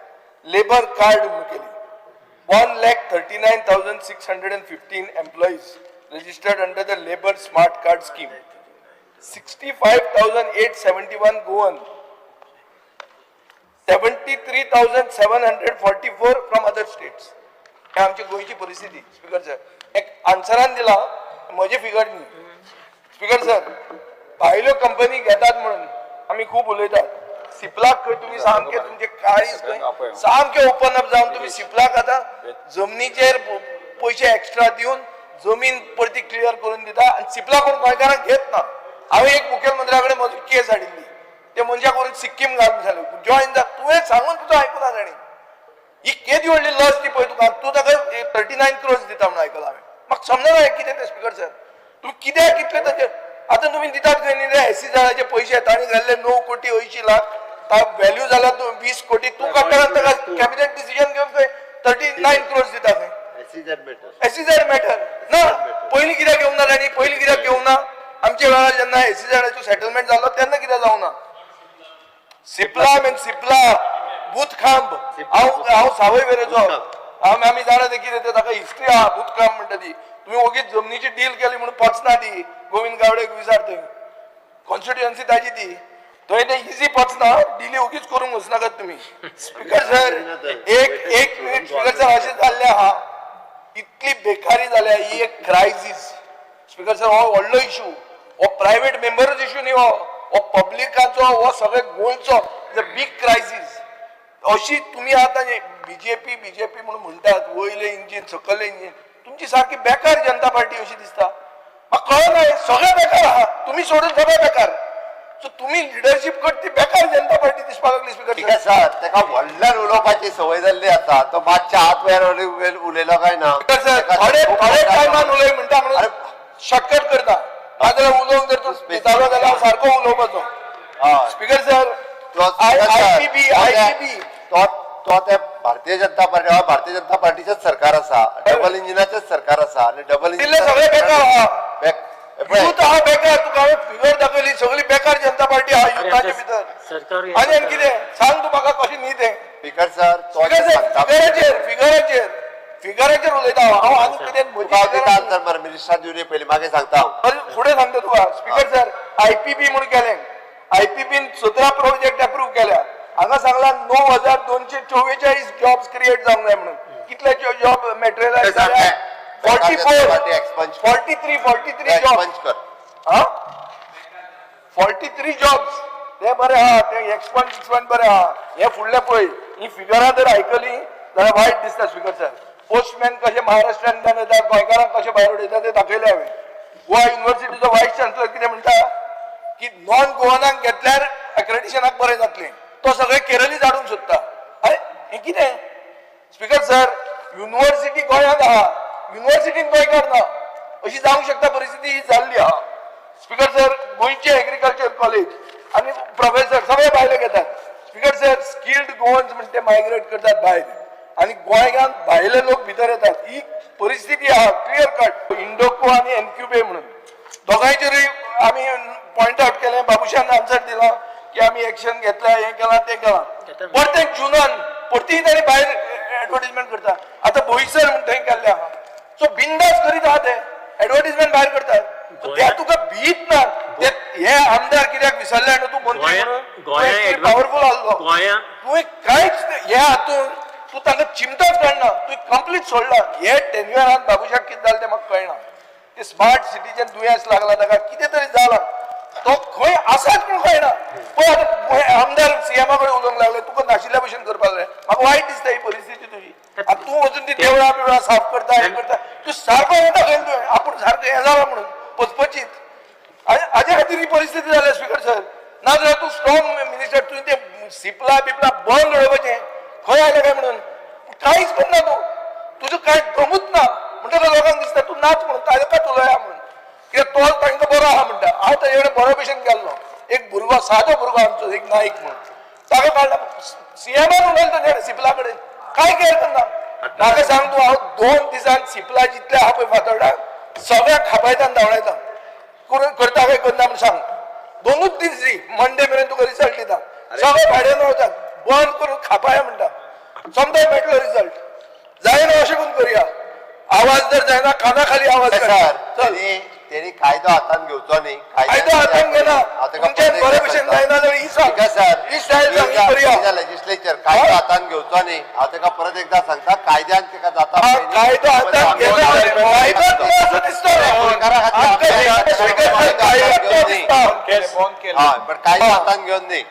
लेबर कार्ड म्हणून केली, 1,39,615 employees registered under the Labour Smart Card Scheme. 65,871 Goan, 73,744 from other states. हे आमची गोंयची परिस्थिती स्पीकर सर. एक आन्सरान दिला, म्हजे फिगर न्ही स्पीकर सर. भायल्यो कंपनी घेतात म्हणून आमी खूब उलयतात. सिपलाक खंय तुमी सामके तुमचे काळीज खंय सामके ओपन अप जावन तुमी सिपलाक आतां जमनीचेर पयशे एक्स्ट्रा दिवन जमीन परती क्लियर करून दिता आनी सिपला कोण गोंयकारांक घेत ना. हांवें एक मुखेलमंत्र्या कडेन म्हजो केस हाडिल्ली, ते मनशाक व्हरून सिक्कीम घालून सांगलें, जॉयन जा. तुवें सांगून तुजो आयकुना ताणें. ही केदी व्हडली लज ती पळय तुका. तूं ताका 39 क्रोर्स दिता म्हणून आयकलां हांवें. म्हाका समजना हें कितें तें. स्पीकर सर, तुमी कित्याक कितले ताचेर आतां तुमी दितात खंय न्ही एसईझेडाचे पयशे तांणी घाल्ले 9 कोटी 80 लाख, व्हॅल्यू जाला तूं 20 कोटी. तूं काडटा ताका कॅबिनेट डिसिजन घेवन खंय 39 क्रोर्स दिता खंय. SEZ matter. एसईझेड मॅटर ना. पयलीं कित्याक घेवंक ना तांणी? पयलीं कित्याक घेवंक ना? आमच्या वेळार जेन्ना एसईझेडाचो सेटलमेंट जालो तेन्ना कित्याक जावना? सिप्ला मीन सिप्ला भूतखांब. हांव सावय वेरेचो. आमी जाणा ते कितें तें. ताका हिस्ट्री आहा. भूतखांब म्हणटा ती. तुमी ओगीच जमनीची डील केली म्हणून पचना ती. गोविंद गावडेक विचार, थंय कॉन्स्टिट्युएन्सी ताजी ती. थंय ते इजी पचना. डिली ओगीच करूंक वचनाकात तुमी. स्पीकर सर, एक एक मिनिट. स्पीकर सर, अशें जाल्लें आहा, इतली बेकारी जाल्या, ही एक क्रायसीस. स्पीकर सर, हो व्हडलो इशू. हो प्रायवेट मेंबरूच इशू न्ही हो. हो पब्लिकाचो, हो सगळे गोंयचो is a big crisis. अशी तुमी आतां बीजेपी बीजेपी म्हणून म्हणटात, वयलें इंजीन सकयलें इंजीन, तुमची सारकी बेकार जनता पार्टी अशी दिसता म्हाका. कळना, हे सगळे बेकार आहा, तुमी सोडून सगळे बेकार. सो तुमी लिडरशीप करता ती बेकार जनता पार्टी दिसपाक लागली. स्पीकर. ठीक आसा. ताका व्हडल्यान उलोवपाची संवय जाल्ली आसा. तो मातशा हात वयर उलयलो काय ना. स्पीकर सर, थोडे थोडे टायमान उलय म्हणटा म्हणून शॉर्टकट करता. नाजाल्यार उलोवंक जर तूं दितालो जाल्यार हांव सारको उलोवपाचो. Speaker sir, IPB, IPB. तो तो ते भारतीय जनता पार्टी, हो भारतीय जनता पार्टीचेच सरकार आसा, डबल इंजिनाचेच सरकार आसा आणि डबल दिल्ले सगळे बेकार आहा. युथ आहा बेकार. तुका हांवें फिगर दाखयली, सगळी बेकार जनता पार्टी आहा युथाच्या भितर. सरकार. आनी आनी कितें सांग तूं म्हाका, कशें न्ही तें? स्पीकर सर, तो स्पीकर सर, फिगराचेर फिगराचेर फिगराचेर उलयता हांव. हांव आनी कितें तुका हांव दिता आन्सर मरे. मिनिस्टर दिवनी पयलीं, मागीर सांगता हांव. फुडें सांगता तुका. स्पीकर सर, आयपीबी म्हणून केलें. आयपीबीन 17 प्रोजेक्ट अप्रूव्ह केल्या. हांगा सांगला 9244 जॉब्स क्रिएट जावंक जाय म्हणून. कितले जॉब मटेरियलायज जाल्या? 44, 43, 43 जॉब. एक्सपंज कर. हा, 43 जॉब्स. ते बरें आहा, ते एक्सपंज एक्सपंज बरें आहा. हे फुडले पळय, ही फिगरां जर आयकली जाल्यार वायट दिसता. स्पीकर सर, पोस्टमॅन कशे महाराष्ट्रांतल्यान येता, गोंयकारांक कशे भायर उडयता ते दाखयले हांवें. गोवा युनिवर्सिटीचो वायस चान्सलर कितें म्हणटा की नॉन गोवनाक घेतल्यार अक्रेडिशनाक बरें जातलें. तो सगळे केरळीच हाडूंक सोदता. अरे, हें कितें? स्पीकर सर, युनिवर्सिटी गोंयांत आहा, युनिवर्सिटीन गोंयकार ना, अशी जावंक शकता परिस्थिती. ही जाल्ली आहा. स्पीकर सर, गोंयचे एग्रीकल्चर कॉलेज आनी प्रोफेसर सगळे भायले घेतात. स्पीकर सर, स्किल्ड गोवन्स म्हणटे ते मायग्रेट करतात भायर आनी गोंयांत भायले लोक भितर येतात. ही परिस्थिती आहा क्लियर कट. इंडोको आनी एनक्युबे म्हणून दोगांयचेरूय आमी पॉयंट आउट केलें. बाबुशान आन्सर दिला की आमी एक्शन घेतल्या, हें केलां, तें केलां. परतें जुनान परतीय ताणी भायर एडवर्टीजमेंट करता. आतां बोईसर म्हूण थंय केल्लें आहा. सो बिंदास करीत आहा ते, एडवर्टीजमेंट भायर करतात. ते तुका भीत ना ते. हे आमदार कित्याक विसरले न्हू तूं मंत्री म्हणून पावरफूल आहलो. गोंया तुवें कांयच हे हातून तूं तांकां चिमतोच काडना. तुवें कंप्लीट सोडला. हे टेन्युअरान बाबुशाक कितें जालें तें म्हाका कळना. ते स्मार्ट सिटीचें दुयेंस लागला ताका, कितें तरी जालां. तो खंय आसाच म्हूण कळना. पळय, आतां आमदार सीएमा कडेन उलोवंक लागले, तुका नाशिल्ल्या भशेन करपाक लागले. म्हाका वायट दिसता ही परिस्थिती तुजी. आतां तूं वचून ती देवळां बिवळां साफ करता, हें करता. तूं सारको वता खंय तुवें आपूण सारको हें जाला म्हणून पचपचीत. आनी हाजे खातीर ही परिस्थिती जाल्या. स्पीकर सर, नाजाल्यार तूं स्ट्रॉंग मिनिस्टर, तुवें तें सिपला बिपला बंद उडोवपाचें. खंय आयलें काय म्हणून कांयच करना तूं. तुजो कांय दमूच ना म्हणटकच लोकांक दिसता तूं नाच म्हणून, ताका उलया म्हणून. कित्याक तो तांकां बरो आहा म्हणटा. हांव ताजे कडेन बरो भशेन गेल्लो. एक भुरगो, सादो भुरगो आमचो एक नाईक म्हणून, ताका काडला. सीएमान उलयलो ताजे सिपला कडेन. काय केअर करना. म्हाका सांग तूं, हांव 2 दिसान सिपला जितले आहा पळय फातोर्डा सगळ्याक खापायता आनी धांवडायता. करून करता काय करना म्हूण सांग. 2च दीस दी, मंडे मेरेन तुका रिजल्ट दिता. सगळे भाड्यान वतात, बंद करून खापाया म्हणटा. समजा मेळटलो रिजल्ट. जायना अशें करून करुया. आवाज जर जायना, काना खाली आवाज सर. काड. चल. तेणी कायदो हातान घेवचो न्ही. कायदो हातान घेना. तुमच्यान बरे भशेन जायना जाल्यार ही सांग. सर, ही स्टायल सांग, ही करुया. लेजिस्लेचर कायदो हातान घेवचो न्ही. हांव ताका परत एकदा सांगता, कायद्यान ताका जाता. हा, कायदो हातान घेना. कायदोच ना असो दिसता आमकां. स्पीकर सर, कायदोच ना दिसता. हय, पण कायदो हातान घेवन न्ही.